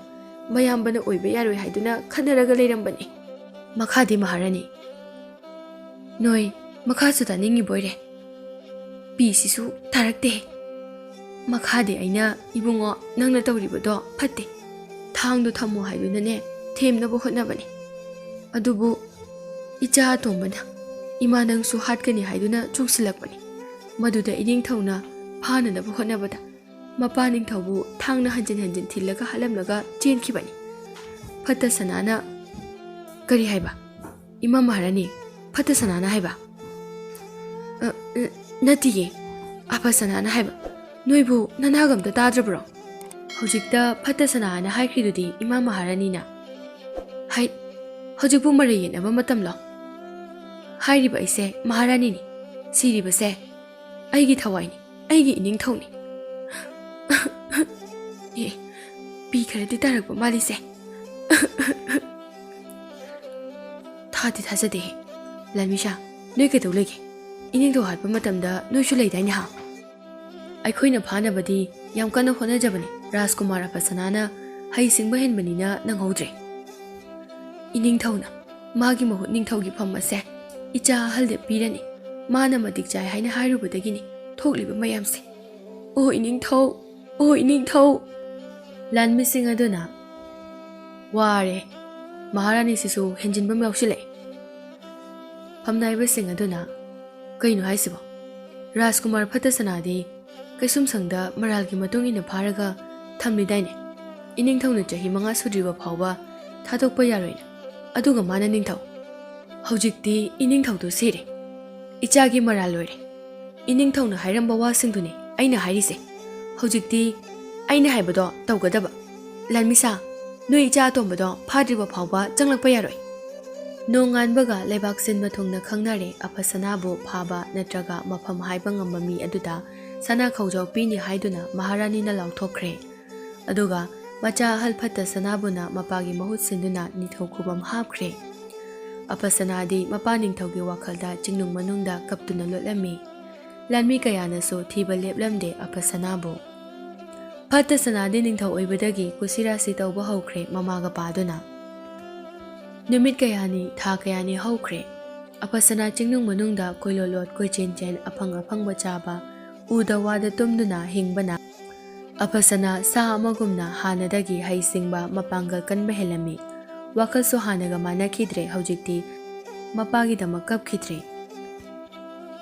ꯃꯌꯥꯝꯕꯅ ꯑꯣꯏꯕ ꯌꯥꯔꯣꯏ ꯍꯥꯏꯗꯨꯅ ꯈꯟꯅꯔꯒ ꯂꯩꯔꯝꯕꯅꯤ꯫ ꯃꯈꯥꯗꯤ ꯃꯍꯥꯔꯥꯅꯤ, ꯅꯣꯏ ꯃꯈꯥꯁꯨ ꯇꯥꯅꯤꯡꯉꯤꯕꯣꯏꯔꯦ꯫ ꯄꯤꯁꯤꯁꯨ ꯊꯥꯔꯛꯇꯦ꯫ ꯃꯈꯥꯗꯤ ꯑꯩꯅ, ꯏꯕꯨꯡꯉꯣ, ꯅꯪꯅ ꯇꯧꯔꯤꯕꯗꯣ ꯐꯠꯇꯦ꯫ ꯊꯥꯡꯗꯣ ꯊꯝꯃꯣ ꯍꯥꯏꯗꯨꯅꯅꯦ ꯊꯦꯝꯅꯕ ꯍꯣꯠꯅꯕꯅꯤ꯫ ꯑꯗꯨꯕꯨ ꯏꯆꯥ ꯑꯇꯣꯝꯕꯅ ꯏꯃꯥ ꯅꯪꯁꯨ ꯍꯥꯠꯀꯅꯤ ꯍꯥꯏꯗꯨꯅ ꯆꯣꯡꯁꯤꯜꯂꯛꯄꯅꯤ꯫ ꯃꯗꯨꯗ ꯏꯅꯤꯡꯊꯧꯅ ꯐꯥꯅꯅꯕ ꯍꯣꯠꯅꯕꯗ ꯃꯄꯥ ꯅꯤꯡꯊꯧꯕꯨ ꯊꯥꯡꯅ ꯍꯟꯖꯤꯟ ꯍꯟꯖꯤꯟ ꯊꯤꯜꯂꯒ ꯍꯥꯠꯂꯝꯂꯒ ꯆꯦꯟꯈꯤꯕꯅꯤ꯫ ꯐꯠꯇ ꯁꯅꯥꯅ, ꯀꯔꯤ ꯍꯥꯏꯕ? ꯏꯃꯥ ꯃꯍꯥꯔꯥꯅꯤ, ꯐꯠꯇ ꯁꯅꯥꯅ ꯍꯥꯏꯕ? ꯑ, ꯑ, ꯅꯠꯇꯤꯌꯦ, ꯑꯐꯁꯅꯥꯅ ꯍꯥꯏꯕ꯫ ꯅꯣꯏꯕꯨ ꯅꯅꯥꯒ ꯑꯝꯇ ꯇꯥꯗ꯭ꯔꯕ꯭ꯔꯣ? ꯍꯧꯖꯤꯛꯇ ꯐꯠꯇ ꯁꯅꯥ ꯍꯥꯏꯅ ꯍꯥꯏꯈ꯭ꯔꯤꯗꯨꯗꯤ ꯏꯃꯥ ꯃꯍꯥꯔꯥꯅꯤꯅ꯫ ꯍꯩ, ꯍꯧꯖꯤꯛꯄꯨ ꯃꯔꯩ ꯌꯦꯠꯅꯕ ꯃꯇꯝꯂꯣ? ꯍꯥꯏꯔꯤꯕ ꯑꯩꯁꯦ ꯃꯍꯥꯔꯥꯅꯤꯅꯤ, ꯁꯤꯔꯤꯕꯁꯦ ꯑꯩꯒꯤ ꯊꯋꯥꯏꯅꯤ, ꯑꯩꯒꯤ ꯏꯅꯤꯡꯊꯧꯅꯤ꯫ ꯑꯦ, ꯄꯤ ꯈꯔꯗꯤ ꯇꯥꯔꯛꯄ ꯃꯥꯜꯂꯤꯁꯦ꯫ ꯊꯥꯗꯤ ꯊꯥꯖꯗꯦꯍꯦ꯫ ꯂꯥꯟꯃꯤꯁꯥ, ꯅꯣꯏ ꯀꯩꯗꯧ ꯂꯩꯒꯦ? ꯏꯅꯤꯡꯊꯧ ꯍꯥꯠꯄ ꯃꯇꯝꯗ ꯅꯣꯏꯁꯨ ꯂꯩꯗꯥꯏꯅꯦ ꯍꯥ? ꯑꯩꯈꯣꯏꯅ ꯐꯥꯅꯕꯗꯤ ꯌꯥꯝ ꯀꯟꯅ ꯍꯣꯠꯅꯖꯕꯅꯤ꯫ ꯔꯥꯖꯀꯨꯃꯥꯔ ꯑꯐꯁꯅꯥꯅ ꯍꯩ ꯁꯤꯡꯕ ꯍꯦꯟꯕꯅꯤꯅ ꯅꯪꯍꯧꯗ꯭ꯔꯦ꯫ ꯏꯅꯤꯡꯊꯧꯅ ꯃꯥꯒꯤ ꯃꯍꯨꯠ ꯅꯤꯡꯊꯧꯒꯤ ꯐꯝ ꯑꯁꯦ ꯏꯆꯥ ꯑꯍꯜꯗ ꯄꯤꯔꯅꯤ꯫ ꯃꯥꯅ ꯃꯇꯤꯛ ꯆꯥꯏ ꯍꯥꯏꯅ ꯍꯥꯏꯔꯨꯕꯗꯒꯤꯅꯤ ꯊꯣꯛꯂꯤꯕ ꯃꯌꯥꯝꯁꯦ꯫ ꯑꯣ ꯏꯅꯤꯡꯊꯧ, ꯑꯣ ꯏꯅꯤꯡꯊꯧ꯫ ꯂꯥꯟꯃꯤꯁꯤꯡ ꯑꯗꯨꯅ, "ꯋꯥꯔꯦ, ꯃꯍꯥꯔꯥꯅꯤꯁꯤꯁꯨ ꯍꯦꯟꯖꯤꯟꯕ ꯑꯃ ꯌꯥꯎꯁꯤꯜꯂꯛꯑꯦ꯫" ꯐꯝꯅꯥꯏꯕꯁꯤꯡ ꯑꯗꯨꯅ, "ꯀꯩꯅꯣ ꯍꯥꯏꯁꯤꯕꯣ? ꯔꯥꯖꯀꯨꯃꯥꯔ ꯐꯠꯇ ꯁꯅꯥꯗꯤ ꯀꯩꯁꯨꯝꯁꯪꯗ ꯃꯔꯥꯜꯒꯤ ꯃꯇꯨꯡ ꯏꯟꯅ ꯐꯥꯔꯒ ꯊꯝꯂꯤꯗꯥꯏꯅꯦ? ꯏꯅꯤꯡꯊꯧꯅ ꯆꯍꯤ ꯃꯉꯥ ꯁꯨꯗ꯭ꯔꯤꯕ ꯐꯥꯎꯕ ꯊꯥꯗꯣꯛꯄ ꯌꯥꯔꯣꯏꯅ꯫ ꯑꯗꯨꯒ ꯃꯥꯅ ꯅꯤꯡꯊꯧ꯫ ꯍꯧꯖꯤꯛꯇꯤ ꯏꯅꯤꯡꯊꯧꯗꯨ ꯁꯤꯔꯦ꯫ ꯏꯆꯥꯒꯤ ꯃꯔꯥꯜ ꯂꯣꯏꯔꯦ꯫ ꯏꯅꯤꯡꯊꯧꯅ ꯍꯥꯏꯔꯝꯕ ꯋꯥꯁꯤꯡꯗꯨꯅꯤ ꯑꯩꯅ ꯍꯥꯏꯔꯤꯁꯦ꯫ ꯍꯧꯖꯤꯛꯇꯤ ꯑꯩꯅ ꯍꯥꯏꯕꯗꯣ ꯇꯧꯒꯗꯕ꯫ ꯂꯥꯟꯃꯤꯁꯥ, ꯅꯣꯏ ꯏꯆꯥ ꯑꯇꯣꯝꯕꯗꯣ ꯐꯥꯗ꯭ꯔꯤꯕ ꯐꯥꯎꯕ ꯆꯪꯂꯛꯄ ꯌꯥꯔꯣꯏ꯫" ꯅꯣꯡꯉꯥꯟꯕꯒ ꯂꯩꯕꯥꯛ ꯁꯤꯟꯕ ꯊꯨꯡꯅ ꯈꯪꯅꯔꯦ ꯑꯐꯁꯅꯥꯕꯨ ꯐꯥꯕ ꯅꯠꯇ꯭ꯔꯒ ꯃꯐꯝ ꯍꯥꯏꯕ ꯉꯝꯕ ꯃꯤ ꯑꯗꯨꯗ ꯁꯅꯥ ꯈꯧꯖꯥꯎ ꯄꯤꯅꯤ ꯍꯥꯏꯗꯨꯅ ꯃꯍꯥꯔꯥꯅꯤꯅ ꯂꯥꯎꯊꯣꯛꯈ꯭ꯔꯦ꯫ ꯑꯗꯨꯒ ꯃꯆꯥ ꯑꯍꯜ ꯐꯠꯇ ꯁꯅꯥꯕꯨꯅ ꯃꯄꯥꯒꯤ ꯃꯍꯨꯠ ꯁꯤꯟꯗꯨꯅ ꯅꯤꯡꯊꯧ ꯈꯨꯕꯝ ꯍꯥꯞꯈ꯭ꯔꯦ꯫ ꯑꯐꯁꯅꯥꯗꯤ ꯃꯄꯥ ꯅꯤꯡꯊꯧꯒꯤ ꯋꯥꯈꯜꯗ ꯆꯤꯡꯅꯨꯡ ꯃꯅꯨꯡꯗ ꯀꯞꯇꯨꯅ ꯂꯣꯠꯂꯝꯃꯤ꯫ ꯂꯥꯟꯃꯤ ꯀꯌꯥꯅꯁꯨ ꯊꯤꯕ ꯂꯦꯞꯂꯝꯗꯦ ꯑꯐꯁꯅꯥꯕꯨ꯫ ꯐꯠꯇ ꯁꯅꯥꯗꯤ ꯅꯤꯡꯊꯧ ꯑꯣꯏꯕꯗꯒꯤ ꯀꯨꯁꯤꯔꯥꯁꯤ ꯇꯧꯕ ꯍꯧꯈ꯭ꯔꯦ ꯃꯃꯥꯒ ꯄꯥꯗꯨꯅ꯫ ꯅꯨꯃꯤꯠ ꯀꯌꯥꯅꯤ, ꯊꯥ ꯀꯌꯥꯅꯤ ꯍꯧꯈ꯭ꯔꯦ꯫ ꯑꯐꯁꯅꯥ ꯆꯤꯡꯅꯨꯡ ꯃꯅꯨꯡꯗ ꯀꯣꯏꯂꯣꯠꯂꯣꯠ ꯀꯣꯏꯆꯦꯟ ꯆꯦꯟ ꯑꯐꯪ ꯑꯐꯪꯕ ꯆꯥꯕ, ꯎꯗ ꯋꯥꯗ ꯇꯨꯝꯗꯨꯅ ꯍꯤꯡꯕꯅ ꯑꯐꯁꯅꯥ ꯁꯥ ꯑꯃꯒꯨꯝꯅ ꯍꯥꯟꯅꯗꯒꯤ ꯍꯩ ꯁꯤꯡꯕ ꯃꯄꯥꯡꯒꯜ ꯀꯟꯕ ꯍꯦꯜꯂꯝꯃꯤ꯫ ꯋꯥꯈꯜꯁꯨ ꯍꯥꯟꯅꯒ ꯃꯥꯟꯅꯈꯤꯗ꯭ꯔꯦ ꯍꯧꯖꯤꯛꯇꯤ꯫ ꯃꯄꯥꯒꯤꯗꯃꯛ ꯀꯞꯈꯤꯗ꯭ꯔꯦ꯫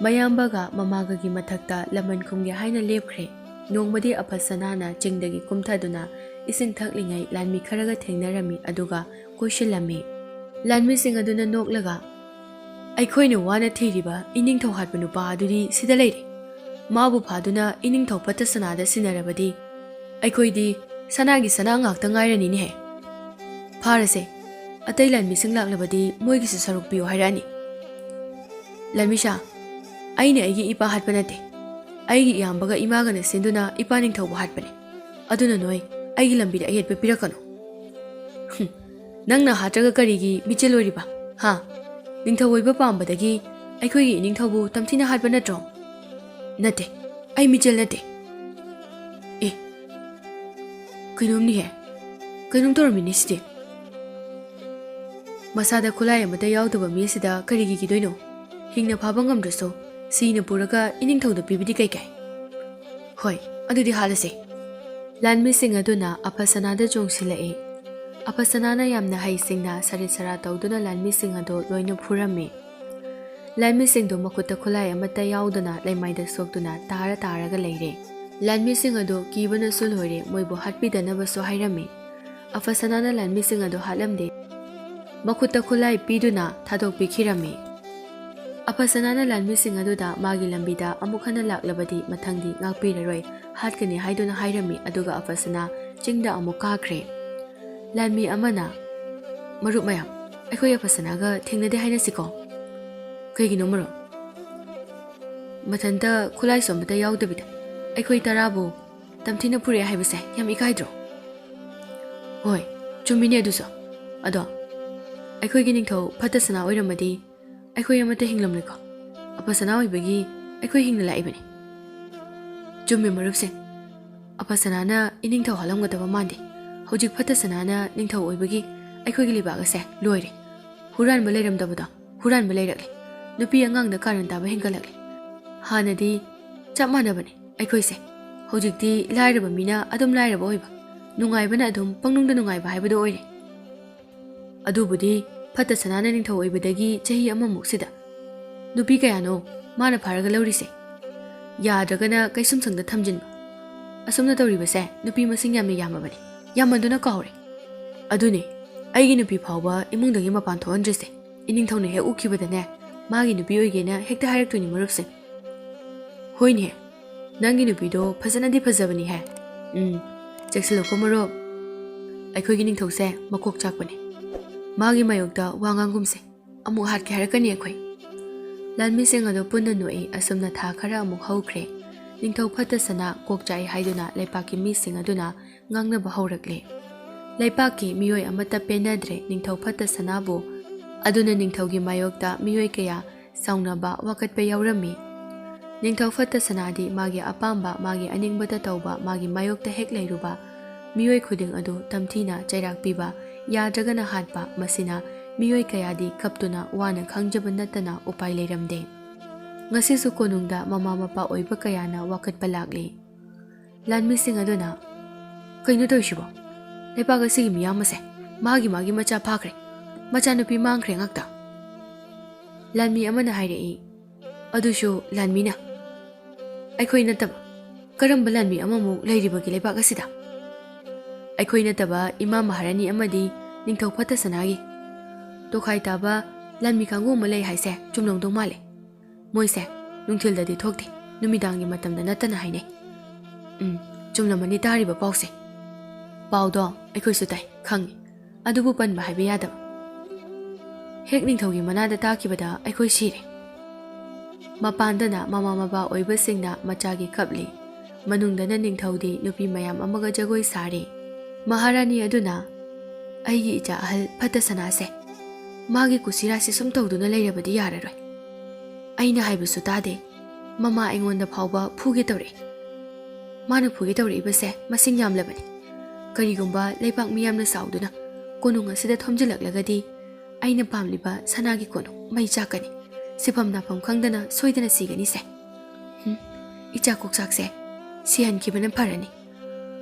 ꯃꯌꯥꯝꯕꯒ ꯃꯃꯥꯒꯒꯤ ꯃꯊꯛꯇ ꯂꯃꯟ ꯈꯨꯝꯒꯦ ꯍꯥꯏꯅ ꯂꯦꯞꯈ꯭ꯔꯦ꯫ ꯅꯣꯡꯃꯗꯤ ꯑꯐꯁꯅꯥꯅ ꯆꯤꯡꯗꯒꯤ ꯀꯨꯝꯊꯗꯨꯅ ꯏꯁꯤꯡ ꯊꯛꯂꯤꯉꯩ ꯂꯥꯟꯃꯤ ꯈꯔꯒ ꯊꯦꯡꯅꯔꯝꯃꯤ ꯑꯗꯨꯒ ꯀꯣꯏꯁꯤꯜꯂꯝꯃꯤ꯫ ꯂꯥꯟꯃꯤꯁꯤꯡ ꯑꯗꯨꯅ ꯅꯣꯛꯂꯒ, ꯑꯩꯈꯣꯏꯅ ꯋꯥꯅ ꯊꯤꯔꯤꯕ ꯏꯅꯤꯡꯊꯧ ꯍꯥꯠꯄ ꯅꯨꯄꯥ ꯑꯗꯨꯗꯤ ꯁꯤꯗ ꯂꯩꯔꯦ꯫ ꯃꯥꯕꯨ ꯐꯥꯗꯨꯅ ꯏꯅꯤꯡꯊꯧ ꯐꯠꯇ ꯁꯅꯥꯗ ꯁꯤꯟꯅꯔꯕꯗꯤ ꯑꯩꯈꯣꯏꯗꯤ ꯁꯅꯥꯒꯤ ꯁꯅꯥ ꯉꯥꯛꯇ ꯉꯥꯏꯔꯅꯤꯅꯦꯍꯦ꯫ ꯐꯥꯔꯁꯦ꯫ ꯑꯇꯩ ꯂꯥꯟꯃꯤꯁꯤꯡ ꯂꯥꯛꯂꯕꯗꯤ ꯃꯣꯏꯒꯤꯁꯨ ꯁꯔꯨꯛ ꯄꯤꯌꯨ ꯍꯥꯏꯔꯛꯑꯅꯤ꯫ ꯂꯥꯟꯃꯤꯁꯥ, ꯑꯩꯅ ꯑꯩꯒꯤ ꯏꯄꯥ ꯍꯥꯠꯄ ꯅꯠꯇꯦ꯫ ꯑꯩꯒꯤ ꯏꯌꯥꯝꯕꯒ ꯏꯃꯥꯒꯅ ꯁꯤꯟꯗꯨꯅ ꯏꯄꯥ ꯅꯤꯡꯊꯧꯕꯨ ꯍꯥꯠꯄꯅꯦ꯫ ꯑꯗꯨꯅ ꯅꯣꯏ ꯑꯩꯒꯤ ꯂꯝꯕꯤꯗ ꯑꯌꯦꯠꯄ ꯄꯤꯔꯛꯀꯅꯨ꯫ ꯍꯨꯝ, ꯅꯪꯅ ꯍꯥꯠꯇ꯭ꯔꯒ ꯀꯔꯤꯒꯤ ꯃꯤꯆꯦꯜ ꯑꯣꯏꯔꯤꯕ? ꯍꯥ? ꯅꯤꯡꯊꯧ ꯑꯣꯏꯕ ꯄꯥꯝꯕꯗꯒꯤ ꯑꯩꯈꯣꯏꯒꯤ ꯏꯅꯤꯡꯊꯧꯕꯨ ꯇꯝꯊꯤꯅ ꯍꯥꯠꯄ ꯅꯠꯇ꯭ꯔꯣ? ꯅꯠꯇꯦ, ꯑꯩ ꯃꯤꯆꯦꯜ ꯅꯠꯇꯦ꯫ ꯑꯦ, ꯀꯩꯅꯣꯝꯅꯤꯍꯦ꯫ ꯀꯩꯅꯣꯝ ꯇꯧꯔꯝꯃꯤꯅꯦ ꯁꯤꯗꯤ꯫ ꯃꯁꯥꯗ ꯈꯨꯠꯂꯥꯏ ꯑꯃꯠꯇ ꯌꯥꯎꯗꯕ ꯃꯤ ꯑꯁꯤꯗ ꯀꯔꯤꯒꯤ ꯀꯤꯗꯣꯏꯅꯣ? ꯍꯤꯡꯅ ꯐꯥꯕ ꯉꯝꯗ꯭ꯔꯁꯨ ꯁꯤꯅ ꯄꯨꯔꯒ ꯏꯅꯤꯡꯊꯧꯗ ꯄꯤꯕꯗꯤ ꯀꯩꯀꯥꯏ? ꯍꯣꯏ, ꯑꯗꯨꯗꯤ ꯍꯥꯠꯂꯁꯦ꯫ ꯂꯥꯟꯃꯤꯁꯤꯡ ꯑꯗꯨꯅ ꯑꯐꯁꯅꯥꯗ ꯆꯣꯡꯁꯤꯜꯂꯛꯏ꯫ ꯑꯐꯁꯅꯥꯅ ꯌꯥꯝꯅ ꯍꯩꯁꯤꯡꯅ ꯁꯔꯤꯠ ꯁꯔꯥ ꯇꯧꯗꯨꯅ ꯂꯥꯟꯃꯤꯁꯤꯡ ꯑꯗꯨ ꯂꯣꯏꯅ ꯐꯨꯔꯝꯃꯤ꯫ ꯂꯥꯟꯃꯤꯁꯤꯡꯗꯨ ꯃꯈꯨꯠꯇ ꯈꯨꯠꯂꯥꯏ ꯑꯃꯠꯇ ꯌꯥꯎꯗꯅ ꯂꯩꯃꯥꯏꯗ ꯁꯣꯛꯇꯨꯅ ꯇꯥꯔ ꯇꯥꯔꯒ ꯂꯩꯔꯦ꯫ ꯂꯥꯟꯃꯤꯁꯤꯡ ꯑꯗꯨ ꯀꯤꯕꯅꯁꯨ ꯂꯣꯏꯔꯦ, ꯃꯣꯏꯕꯨ ꯍꯥꯠꯄꯤꯗꯅꯕꯁꯨ ꯍꯥꯏꯔꯝꯃꯤ꯫ ꯑꯐꯁꯅꯥꯅ ꯂꯥꯟꯃꯤꯁꯤꯡ ꯑꯗꯨ ꯍꯥꯠꯂꯝꯗꯦ꯫ ꯃꯈꯨꯠꯇ ꯈꯨꯠꯂꯥꯏ ꯄꯤꯗꯨꯅ ꯊꯥꯗꯣꯛꯄꯤꯈꯤꯔꯝꯃꯤ꯫ ꯑꯐꯁꯅꯥꯅ ꯂꯥꯟꯃꯤꯁꯤꯡ ꯑꯗꯨꯗ ꯃꯥꯒꯤ ꯂꯝꯕꯤꯗ ꯑꯃꯨꯛ ꯍꯟꯅ ꯂꯥꯛꯂꯕꯗꯤ ꯃꯊꯪꯗꯤ ꯉꯥꯛꯄꯤꯔꯔꯣꯏ, ꯍꯥꯠꯀꯅꯤ ꯍꯥꯏꯗꯨꯅ ꯍꯥꯏꯔꯝꯃꯤ꯫ ꯑꯗꯨꯒ ꯑꯐꯁꯅꯥ ꯆꯤꯡꯗ ꯑꯃꯨꯛ ꯀꯥꯈ꯭ꯔꯦ꯫ ꯂꯥꯟꯃꯤ ꯑꯃꯅ, "ꯃꯔꯨꯞ ꯃꯌꯥꯝ, ꯑꯩꯈꯣꯏ ꯑꯐꯁꯅꯥꯒ ꯊꯦꯡꯅꯗꯦ ꯍꯥꯏꯅꯁꯤꯀꯣ꯫ ꯀꯩꯒꯤꯅꯣ ꯃꯔꯨꯞ? ꯃꯊꯟꯇ ꯈꯨꯠꯂꯥꯏꯁꯨ ꯑꯃꯠꯇ ꯌꯥꯎꯗꯕꯤꯗ ꯑꯩꯈꯣꯏ ꯇꯔꯥꯕꯨ ꯇꯝꯊꯤꯅ ꯐꯨꯔꯛꯑꯦ ꯍꯥꯏꯕꯁꯦ ꯌꯥꯝ ꯏꯀꯥꯏꯗ꯭ꯔꯣ?" "ꯍꯣꯏ, ꯆꯨꯝꯃꯤꯅꯦ ꯑꯗꯨꯁꯨ꯫ ꯑꯗꯣ ꯑꯩꯈꯣꯏꯒꯤ ꯅꯤꯡꯊꯧ ꯐꯠꯇ ꯁꯅꯥ ꯑꯣꯏꯔꯝꯃꯗꯤ ꯑꯩꯈꯣꯏ ꯑꯃꯠꯇ ꯍꯤꯡꯂꯝꯂꯣꯏꯀꯣ꯫ ꯑꯐꯁꯅꯥ ꯑꯣꯏꯕꯒꯤ ꯑꯩꯈꯣꯏ ꯍꯤꯡꯅ ꯂꯥꯛꯏꯕꯅꯤ꯫" "ꯆꯨꯝꯃꯦ ꯃꯔꯨꯞꯁꯤꯡ, ꯑꯐꯁꯅꯥꯅ ꯏꯅꯤꯡꯊꯧ ꯍꯥꯠꯂꯝꯒꯗꯕ ꯃꯥꯟꯗꯦ꯫ ꯍꯧꯖꯤꯛ ꯐꯠꯇ ꯁꯅꯥꯅ ꯅꯤꯡꯊꯧ ꯑꯣꯏꯕꯒꯤ ꯑꯩꯈꯣꯏꯒꯤ ꯂꯩꯕꯥꯛ ꯑꯁꯦ ꯂꯣꯏꯔꯦ꯫ ꯍꯨꯔꯥꯟꯕ ꯂꯩꯔꯝꯗꯕꯗꯣ ꯍꯨꯔꯥꯟꯕ ꯂꯩꯔꯛꯂꯦ꯫ ꯅꯨꯄꯤ ꯑꯉꯥꯡꯗ ꯀꯥꯔꯟ ꯇꯥꯕ ꯍꯦꯟꯒꯠꯂꯛꯂꯦ꯫ ꯍꯥꯟꯅꯗꯤ ꯆꯞ ꯃꯥꯟꯅꯕꯅꯦ ꯑꯩꯈꯣꯏꯁꯦ꯫ ꯍꯧꯖꯤꯛꯇꯤ ꯂꯥꯏꯔꯕ ꯃꯤꯅ ꯑꯗꯨꯝ ꯂꯥꯏꯔꯕ ꯑꯣꯏꯕ, ꯅꯨꯡꯉꯥꯏꯕꯅ ꯑꯗꯨꯝ ꯄꯪꯅꯨꯡꯗ ꯅꯨꯡꯉꯥꯏꯕ ꯍꯥꯏꯕꯗꯨ ꯑꯣꯏꯔꯦ꯫ ꯑꯗꯨꯕꯨꯗꯤ ꯐꯠꯇ ꯁꯅꯥꯅ ꯅꯤꯡꯊꯧ ꯑꯣꯏꯕꯗꯒꯤ ꯆꯍꯤ ꯑꯃꯃꯨꯛꯁꯤꯗ ꯅꯨꯄꯤ ꯀꯌꯥꯅꯣ ꯃꯥꯅ ꯐꯥꯔꯒ ꯂꯧꯔꯤꯁꯦ? ꯌꯥꯗ꯭ꯔꯒꯅ ꯀꯩꯁꯨꯝꯁꯪꯗ ꯊꯝꯖꯤꯟꯕ꯫ ꯑꯁꯨꯝꯅ ꯇꯧꯔꯤꯕꯁꯦ ꯅꯨꯄꯤ ꯃꯁꯤꯡ ꯌꯥꯝꯅ ꯌꯥꯝꯃꯕꯅꯤ꯫ ꯌꯥꯝꯃꯟꯗꯨꯅ ꯀꯥꯎꯔꯦ꯫ ꯑꯗꯨꯅꯦ, ꯑꯩꯒꯤ ꯅꯨꯄꯤ ꯐꯥꯎꯕ ꯏꯃꯨꯡꯗꯒꯤ ꯃꯄꯥꯟ ꯊꯣꯛꯍꯟꯗ꯭ꯔꯤꯁꯦ꯫ ꯏꯅꯤꯡꯊꯧꯅ ꯍꯦꯛ ꯎꯈꯤꯕꯗꯅꯦ, ꯃꯥꯒꯤ ꯅꯨꯄꯤ ꯑꯣꯏꯒꯦꯅ ꯍꯦꯛꯇ ꯍꯥꯏꯔꯛꯇꯣꯏꯅꯤ ꯃꯔꯨꯞꯁꯦ꯫ ꯍꯣꯏꯅꯦ, ꯅꯪꯒꯤ ꯅꯨꯄꯤꯗꯣ ꯐꯖꯅꯗꯤ ꯐꯖꯕꯅꯤꯍꯦ꯫ ꯎꯝ, ꯆꯦꯛꯁꯤꯜꯂꯨꯀꯣ ꯃꯔꯨꯞ꯫ ꯑꯩꯈꯣꯏꯒꯤ ꯅꯤꯡꯊꯧꯁꯦ ꯃꯀꯣꯛ ꯆꯥꯛꯄꯅꯦ꯫ ꯃꯥꯒꯤ ꯃꯥꯌꯣꯛꯇ ꯋꯥ ꯉꯥꯡꯒꯨꯝꯁꯦ꯫ ꯑꯃꯨꯛ ꯍꯥꯠꯀꯦ ꯍꯥꯏꯔꯛꯀꯅꯤ ꯑꯩꯈꯣꯏ꯫ ꯂꯥꯟꯃꯤꯁꯤꯡ ꯑꯗꯨ ꯄꯨꯟꯅ ꯅꯣꯛꯏ꯫ ꯑꯁꯨꯝꯅ ꯊꯥ ꯈꯔ ꯑꯃꯨꯛ ꯍꯧꯈ꯭ꯔꯦ꯫ ꯅꯤꯡꯊꯧ ꯐꯠꯇ ꯁꯅꯥ ꯀꯣꯛ ꯆꯥꯛꯏ ꯍꯥꯏꯗꯨꯅ ꯂꯩꯄꯥꯛꯀꯤ ꯃꯤꯁꯤꯡ ꯑꯗꯨꯅ ꯉꯥꯡꯅꯕ ꯍꯧꯔꯛꯂꯦ꯫ ꯂꯩꯄꯥꯛꯀꯤ ꯃꯤꯑꯣꯏ ꯑꯃꯠꯇ ꯄꯦꯟꯅꯗ꯭ꯔꯦ ꯅꯤꯡꯊꯧ ꯐꯠꯇ ꯁꯅꯥꯕꯨ꯫ ꯑꯗꯨꯅ ꯅꯤꯡꯊꯧꯒꯤ ꯃꯥꯌꯣꯛꯇ ꯃꯤꯑꯣꯏ ꯀꯌꯥ ꯁꯥꯎꯅꯕ ꯋꯥꯀꯠꯄ ꯌꯥꯎꯔꯝꯃꯤ꯫ ꯅꯤꯡꯊꯧ ꯐꯠꯇ ꯁꯅꯥꯗꯤ ꯃꯥꯒꯤ ꯑꯄꯥꯝꯕ, ꯃꯥꯒꯤ ꯑꯅꯤꯡꯕꯇ ꯇꯧꯕ, ꯃꯥꯒꯤ ꯃꯥꯌꯣꯛꯇ ꯍꯦꯛ ꯂꯩꯔꯨꯕ ꯃꯤꯑꯣꯏ ꯈꯨꯗꯤꯡ ꯑꯗꯨ ꯇꯝꯊꯤꯅ ꯆꯩꯔꯥꯛ ꯄꯤꯕ, ꯌꯥꯗ꯭ꯔꯒꯅ ꯍꯥꯠꯄ, ꯃꯁꯤꯅ ꯃꯤꯑꯣꯏ ꯀꯌꯥꯗꯤ ꯀꯞꯇꯨꯅ ꯋꯥꯅ ꯈꯥꯡꯖꯕ ꯅꯠꯇꯅ ꯎꯄꯥꯏ ꯂꯩꯔꯝꯗꯦ꯫ ꯉꯁꯤꯁꯨ ꯀꯣꯅꯨꯡꯗ ꯃꯃꯥ ꯃꯄꯥ ꯑꯣꯏꯕ ꯀꯌꯥꯅ ꯋꯥꯀꯠꯄ ꯂꯥꯛꯂꯤ꯫ ꯂꯥꯟꯃꯤꯁꯤꯡ ꯑꯗꯨꯅ, "ꯀꯩꯅꯣ ꯇꯧꯔꯤꯁꯤꯕꯣ? ꯂꯩꯕꯥꯛ ꯑꯁꯤꯒꯤ ꯃꯤꯌꯥꯝ ꯑꯁꯦ ꯃꯥꯒꯤ ꯃꯥꯒꯤ ꯃꯆꯥ ꯐꯥꯈ꯭ꯔꯦ, ꯃꯆꯥꯅꯨꯄꯤ ꯃꯥꯡꯈ꯭ꯔꯦ ꯉꯥꯛꯇ꯫" ꯂꯥꯟꯃꯤ ꯑꯃꯅ ꯍꯥꯏꯔꯛꯏ, "ꯑꯗꯨꯁꯨ ꯂꯥꯟꯃꯤꯅ? ꯑꯩꯈꯣꯏ ꯅꯠꯇꯕ ꯀꯔꯝꯕ ꯂꯥꯟꯃꯤ ꯑꯃꯃꯨꯛ ꯂꯩꯔꯤꯕꯒꯦ ꯂꯩꯕꯥꯛ ꯑꯁꯤꯗ? ꯑꯩꯈꯣꯏ ꯅꯠꯇꯕ ꯏꯃꯥ ꯃꯍꯥꯔꯥꯅꯤ ꯑꯃꯗꯤ ꯅꯤꯡꯊꯧ ꯐꯠꯇ ꯁꯅꯥꯒꯤ ꯇꯣꯈꯥꯏ ꯇꯥꯕ ꯂꯥꯟꯃꯤ ꯀꯥꯡꯕꯨ ꯑꯃ ꯂꯩ ꯍꯥꯏꯁꯦ ꯆꯨꯝꯂꯝꯗꯧ ꯃꯥꯜꯂꯦ꯫ ꯃꯣꯏꯁꯦ ꯅꯨꯡꯊꯤꯜꯗꯗꯤ ꯊꯣꯛꯇꯦ, ꯅꯨꯃꯤꯗꯥꯡꯒꯤ ꯃꯇꯝꯗ ꯅꯠꯇꯅ ꯍꯥꯏꯅꯩ꯫" ꯎꯝ, ꯆꯨꯝꯂꯝꯃꯅꯤ ꯇꯥꯔꯤꯕ ꯄꯥꯎꯁꯦ꯫ ꯄꯥꯎꯗꯣ ꯑꯩꯈꯣꯏꯁꯨ ꯇꯥꯏ, ꯈꯪꯉꯤ꯫ ꯑꯗꯨꯕꯨ ꯄꯟꯕ ꯍꯥꯏꯕ ꯌꯥꯗꯕ꯫ ꯍꯦꯛ ꯅꯤꯡꯊꯧꯒꯤ ꯃꯅꯥꯗ ꯇꯥꯈꯤꯕꯗ ꯑꯩꯈꯣꯏ ꯁꯤꯔꯦ꯫ ꯃꯄꯥꯟꯗꯅ ꯃꯃꯥ ꯃꯄꯥ ꯑꯣꯏꯕꯁꯤꯡꯅ ꯃꯆꯥꯒꯤ ꯀꯞꯂꯤ꯫ ꯃꯅꯨꯡꯗꯅ ꯅꯤꯡꯊꯧꯗꯤ ꯅꯨꯄꯤ ꯃꯌꯥꯝ ꯑꯃꯒ ꯖꯒꯣꯏ ꯁꯥꯔꯤ꯫ ꯃꯍꯥꯔꯥꯅꯤ ꯑꯗꯨꯅ, "ꯑꯩꯒꯤ ꯏꯆꯥ ꯑꯍꯜ ꯐꯠꯇ ꯁꯅꯥꯁꯦ ꯃꯥꯒꯤ ꯀꯨꯁꯤꯔꯥꯁꯤ ꯁꯨꯝ ꯇꯧꯗꯨꯅ ꯂꯩꯔꯕꯗꯤ ꯌꯥꯔꯔꯣꯏ꯫ ꯑꯩꯅ ꯍꯥꯏꯕꯁꯨ ꯇꯥꯗꯦ꯫ ꯃꯃꯥ ꯑꯩꯉꯣꯟꯗ ꯐꯥꯎꯕ ꯐꯨꯒꯦ ꯇꯧꯔꯛꯏ꯫ ꯃꯥꯅ ꯐꯨꯒꯦ ꯇꯧꯔꯛꯏꯕꯁꯦ ꯃꯁꯤꯡ ꯌꯥꯝꯂꯕꯅꯤ꯫ ꯀꯔꯤꯒꯨꯝꯕ ꯂꯩꯕꯥꯛ ꯃꯤꯌꯥꯝꯅ ꯁꯥꯎꯗꯨꯅ ꯀꯣꯅꯨꯡ ꯑꯁꯤꯗ ꯊꯣꯝꯖꯤꯜꯂꯛꯂꯒꯗꯤ ꯑꯩꯅ ꯄꯥꯝꯂꯤꯕ ꯁꯅꯥꯒꯤ ꯀꯣꯅꯨꯡ ꯃꯩ ꯆꯥꯛꯀꯅꯤ꯫ ꯁꯤꯐꯝ ꯅꯥꯐꯝ ꯈꯪꯗꯅ ꯁꯣꯏꯗꯅ ꯁꯤꯒꯅꯤꯁꯦ꯫ ꯍꯨꯝ, ꯏꯆꯥ ꯀꯣꯛꯆꯥꯛꯁꯦ ꯁꯤꯍꯟꯈꯤꯕꯅ ꯐꯔꯅꯤ꯫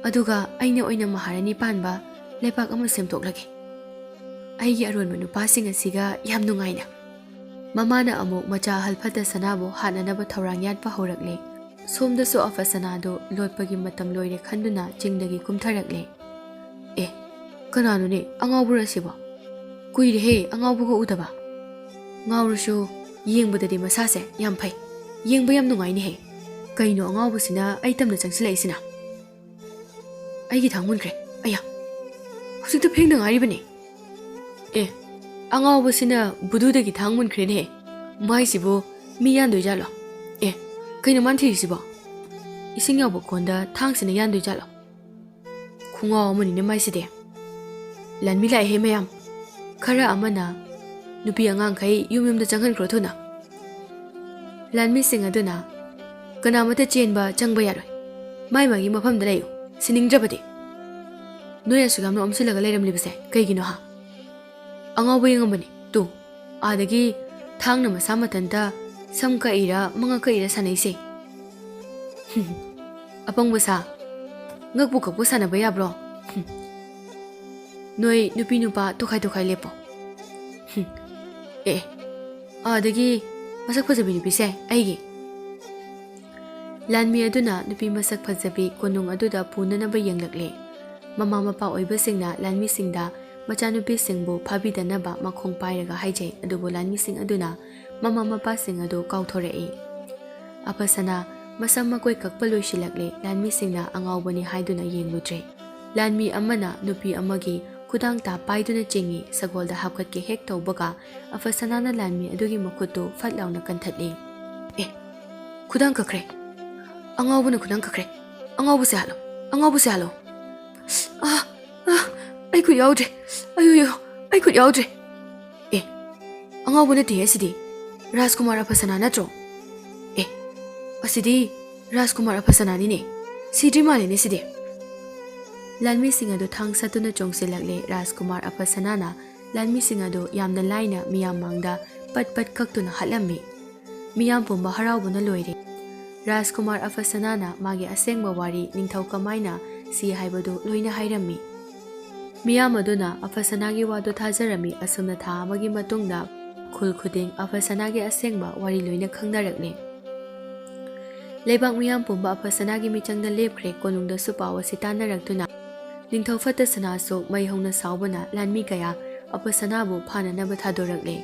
ꯑꯗꯨꯒ ꯑꯩꯅ ꯑꯣꯏꯅ ꯃꯍꯥꯔꯥꯅꯤ ꯄꯥꯟꯕ ꯂꯩꯕꯥꯛ ꯑꯃ ꯁꯦꯝꯗꯣꯛꯂꯒꯦ꯫ ꯑꯩꯒꯤ ꯑꯔꯣꯟꯕ ꯅꯨꯄꯥꯁꯤꯡ ꯑꯁꯤꯒ ꯌꯥꯝ ꯅꯨꯡꯉꯥꯏꯅ꯫" ꯃꯃꯥꯅ ꯑꯃꯨꯛ ꯃꯆꯥ ꯑꯍꯜ ꯐꯠꯇ ꯁꯅꯥꯕꯨ ꯍꯥꯠꯅꯅꯕ ꯊꯧꯔꯥꯡ ꯌꯥꯠꯄ ꯍꯧꯔꯛꯂꯦ꯫ ꯁꯣꯝꯗꯁꯨ ꯑꯐ ꯁꯅꯥꯗꯨ ꯂꯣꯠꯄꯒꯤ ꯃꯇꯝ ꯂꯣꯏꯔꯦ ꯈꯟꯗꯨꯅ ꯆꯤꯡꯗꯒꯤ ꯀꯨꯝꯊꯔꯛꯂꯦ꯫ "ꯑꯦ, ꯀꯅꯥꯅꯣꯅꯦ ꯑꯉꯥꯎꯕꯔ ꯑꯁꯤꯕꯣ? ꯀꯨꯏꯔꯦꯍꯦ ꯑꯉꯥꯎꯕꯒ ꯎꯗꯕ꯫ ꯉꯥꯎꯔꯁꯨ ꯌꯦꯡꯕꯗꯗꯤ ꯃꯁꯥꯁꯦ ꯌꯥꯝ ꯐꯩ꯫ ꯌꯦꯡꯕ ꯌꯥꯝ ꯅꯨꯡꯉꯥꯏꯅꯦꯍꯦ꯫ ꯀꯩꯅꯣ ꯑꯉꯥꯎꯕꯁꯤꯅ ꯑꯩ ꯇꯝꯅ ꯆꯪꯁꯤꯜꯂꯛꯏꯁꯤꯅ? ꯑꯩꯒꯤ ꯊꯥꯡ ꯃꯨꯟꯈ꯭ꯔꯦ꯫ ꯑꯌꯥ! ꯍꯧꯖꯤꯛꯇ ꯐꯦꯡꯗ ꯉꯥꯏꯔꯤꯕꯅꯦ꯫ ꯑꯦ, ꯑꯉꯥꯎꯕꯁꯤꯅ ꯕꯨꯗꯨꯗꯒꯤ ꯊꯥꯡ ꯃꯨꯟꯈ꯭ꯔꯦꯅꯦꯍꯦ꯫ ꯃꯥꯏꯁꯤꯕꯨ ꯃꯤ ꯌꯥꯟꯗꯣꯏꯖꯥꯠꯂꯣ? ꯑꯦ, ꯀꯩꯅꯣ ꯃꯥꯅ ꯊꯤꯔꯤꯁꯤꯕꯣ? ꯏꯁꯤꯡ ꯌꯥꯎꯕ ꯀꯣꯟꯗ ꯊꯥꯡꯁꯤꯅ ꯌꯥꯟꯗꯣꯏꯖꯥꯠꯂꯣ? ꯈꯨꯉꯥꯎ ꯑꯃꯅꯤꯅꯦ ꯃꯥꯏꯁꯤꯗꯤ꯫ ꯂꯥꯟꯃꯤ ꯂꯥꯛꯑꯦꯍꯦ ꯃꯌꯥꯝ꯫ ꯈꯔ ꯑꯃꯅ ꯅꯨꯄꯤ ꯑꯉꯥꯡꯈꯩ ꯌꯨꯝ ꯌꯨꯝꯗ ꯆꯪꯍꯟꯈ꯭ꯔꯣ ꯊꯨꯅ꯫ ꯂꯥꯟꯃꯤꯁꯤꯡ ꯑꯗꯨꯅ, "ꯀꯅꯥꯃꯠꯇ ꯆꯦꯟꯕ ꯆꯪꯕ ꯌꯥꯔꯣꯏ꯫ ꯃꯥꯏ ꯃꯥꯒꯤ ꯃꯐꯝꯗ ꯂꯩꯌꯨ, ꯁꯤꯅꯤꯡꯗ꯭ꯔꯕꯗꯤ꯫ ꯅꯣꯏ ꯑꯁꯨꯛ ꯌꯥꯝꯅ ꯑꯣꯝꯁꯤꯜꯂꯒ ꯂꯩꯔꯝꯂꯤꯕꯁꯦ ꯀꯩꯒꯤꯅꯣ ꯍꯥ? ꯑꯉꯥꯎꯕ ꯌꯦꯡꯉꯝꯕꯅꯤ ꯇꯨ꯫ ꯑꯥꯗꯒꯤ ꯊꯥꯡꯅ ꯃꯁꯥ ꯃꯊꯟꯇ ꯁꯝ ꯀꯛꯏꯔꯥ ꯃꯉꯛ ꯀꯛꯏꯔꯥ ꯁꯥꯟꯅꯩꯁꯦ꯫ ꯑꯄꯪꯕ ꯁꯥ, ꯉꯛꯄꯨ ꯀꯛꯄꯨ ꯁꯥꯟꯅꯕ ꯌꯥꯕ꯭ꯔꯣ? ꯅꯣꯏ ꯅꯨꯄꯤ ꯅꯨꯄꯥ ꯇꯣꯈꯥꯏ ꯇꯣꯈꯥꯏ ꯂꯦꯞꯄꯣ꯫ ꯑꯦ, ꯑꯥꯗꯒꯤ ꯃꯁꯛ ꯐꯖꯕꯤ ꯅꯨꯄꯤꯁꯦ ꯑꯩꯒꯤ꯫ ꯂꯥꯟꯃꯤ ꯑꯗꯨꯅ ꯅꯨꯄꯤ ꯃꯁꯛ ꯐꯖꯕꯤ ꯀꯣꯅꯨꯡ ꯑꯗꯨꯗ ꯄꯨꯅꯅꯕ ꯌꯦꯡꯂꯛꯂꯦ꯫ ꯃꯃꯥ ꯃꯄꯥ ꯑꯣꯏꯕꯁꯤꯡꯅ ꯂꯥꯟꯃꯤꯁꯤꯡꯗ ꯃꯆꯥꯅꯨꯄꯤꯁꯤꯡꯕꯨ ꯐꯥꯕꯤꯗꯅꯕ ꯃꯈꯣꯡ ꯄꯥꯏꯔꯒ ꯍꯥꯏꯖꯩ, ꯑꯗꯨꯕꯨ ꯂꯥꯟꯃꯤꯁꯤꯡ ꯑꯗꯨꯅ ꯃꯃꯥ ꯃꯄꯥꯁꯤꯡ ꯑꯗꯨ ꯀꯥꯎꯊꯣꯔꯛꯏ꯫ ꯑꯐꯁꯅꯥ ꯃꯁꯝ ꯃꯀꯣꯏ ꯀꯛꯄ ꯂꯣꯏꯁꯤꯜꯂꯛꯂꯦ꯫ ꯂꯥꯟꯃꯤꯁꯤꯡꯅ ꯑꯉꯥꯎꯕꯅꯤ ꯍꯥꯏꯗꯨꯅ ꯌꯦꯡꯂꯨꯗ꯭ꯔꯦ꯫ ꯂꯥꯟꯃꯤ ꯑꯃꯅ ꯅꯨꯄꯤ ꯑꯃꯒꯤ ꯈꯨꯗꯥꯡ ꯇꯥ ꯄꯥꯏꯗꯨꯅ ꯆꯤꯡꯏ꯫ ꯁꯒꯣꯜꯗ ꯍꯥꯞꯀꯠꯀꯦ ꯍꯦꯛ ꯇꯧꯕꯒ ꯑꯐꯁꯅꯥꯅ ꯂꯥꯟꯃꯤ ꯑꯗꯨꯒꯤ ꯃꯈꯨꯠꯇꯨ ꯐꯠ ꯂꯥꯎꯅ ꯀꯟꯊꯠꯂꯤ꯫ ꯑꯦ, ꯈꯨꯗꯥꯡ ꯀꯛꯈ꯭ꯔꯦ꯫ ꯑꯉꯥꯎꯕꯅ ꯈꯨꯗꯥꯡ ꯀꯛꯈ꯭ꯔꯦ꯫ ꯑꯉꯥꯎꯕꯁꯦ ꯍꯥꯠꯂꯣ꯫ ꯑꯉꯥꯎꯕꯁꯦ ꯍꯥꯠꯂꯣ꯫ ꯑꯥ! ꯑꯥ! ꯑꯩ ꯈꯨꯠ ꯌꯥꯎꯗ꯭ꯔꯦ꯫ ꯑꯌꯣ! ꯑꯩ ꯈꯨꯠ ꯌꯥꯎꯗ꯭ꯔꯦ꯫ ꯑꯦ, ꯑꯉꯥꯎꯕ ꯅꯠꯇꯦꯍꯦ ꯑꯁꯤꯗꯤ꯫ ꯔꯥꯖꯀꯨꯃꯥꯔ ꯑꯐꯁꯅꯥ ꯅꯠꯇ꯭ꯔꯣ? ꯑꯦ, ꯑꯁꯤꯗꯤ ꯔꯥꯖꯀꯨꯃꯥꯔ ꯑꯐꯁꯅꯥꯅꯤꯅꯦ꯫ ꯁꯤꯗ꯭ꯔꯤ ꯃꯥꯜꯂꯦꯅꯦ ꯁꯤꯗꯤ꯫ ꯂꯥꯟꯃꯤꯁꯤꯡ ꯑꯗꯨ ꯊꯥꯡ ꯁꯠꯇꯨꯅ ꯆꯣꯡꯁꯤꯜꯂꯛꯂꯦ꯫ ꯔꯥꯖꯀꯨꯃꯥꯔ ꯑꯐꯁꯅꯥꯅ ꯂꯥꯟꯃꯤꯁꯤꯡ ꯑꯗꯨ ꯌꯥꯝꯅ ꯂꯥꯏꯅ ꯃꯤꯌꯥꯝ ꯃꯥꯡꯗ ꯄꯠ ꯄꯠ ꯀꯛꯇꯨꯅ ꯍꯥꯠꯂꯝꯃꯤ꯫ ꯃꯤꯌꯥꯝ ꯄꯨꯝꯕ ꯍꯔꯥꯎꯕꯅ ꯂꯣꯏꯔꯦ꯫ ꯔꯥꯖꯀꯨꯃꯥꯔ ꯑꯐꯁꯅꯥꯅ ꯃꯥꯒꯤ ꯑꯁꯦꯡꯕ ꯋꯥꯔꯤ, ꯅꯤꯡꯊꯧ ꯀꯃꯥꯏꯅ ꯁꯤ ꯍꯥꯏꯕꯗꯨ ꯂꯣꯏꯅ ꯍꯥꯏꯔꯝꯃꯤ꯫ ꯃꯤꯌꯥꯝ ꯑꯗꯨꯅ ꯑꯐꯁꯅꯥꯒꯤ ꯋꯥꯗꯨ ꯊꯥꯖꯔꯝꯃꯤ꯫ ꯑꯁꯨꯝꯅ ꯊꯥ ꯑꯃꯒꯤ ꯃꯇꯨꯡꯗ ꯈꯨꯜ ꯈꯨꯗꯤꯡ ꯑꯐꯁꯅꯥꯒꯤ ꯑꯁꯦꯡꯕ ꯋꯥꯔꯤ ꯂꯣꯏꯅ ꯈꯪꯅꯔꯛꯂꯦ꯫ ꯂꯩꯕꯥꯛ ꯃꯤꯌꯥꯝ ꯄꯨꯝꯕ ꯑꯐꯁꯅꯥꯒꯤ ꯃꯤꯆꯪꯗ ꯂꯦꯞꯈ꯭ꯔꯦ꯫ ꯀꯣꯅꯨꯡꯗꯁꯨ ꯄꯥꯎ ꯑꯁꯤ ꯇꯥꯟꯅꯔꯛꯇꯨꯅ ꯅꯤꯡꯊꯧ ꯐꯠꯇꯁꯅꯥꯁꯨ ꯃꯩ ꯍꯧꯅ ꯁꯥꯎꯕꯅ ꯂꯥꯟꯃꯤ ꯀꯌꯥ ꯑꯐꯁꯅꯥꯕꯨ ꯐꯥꯅꯅꯕ ꯊꯥꯗꯣꯔꯛꯂꯦ꯫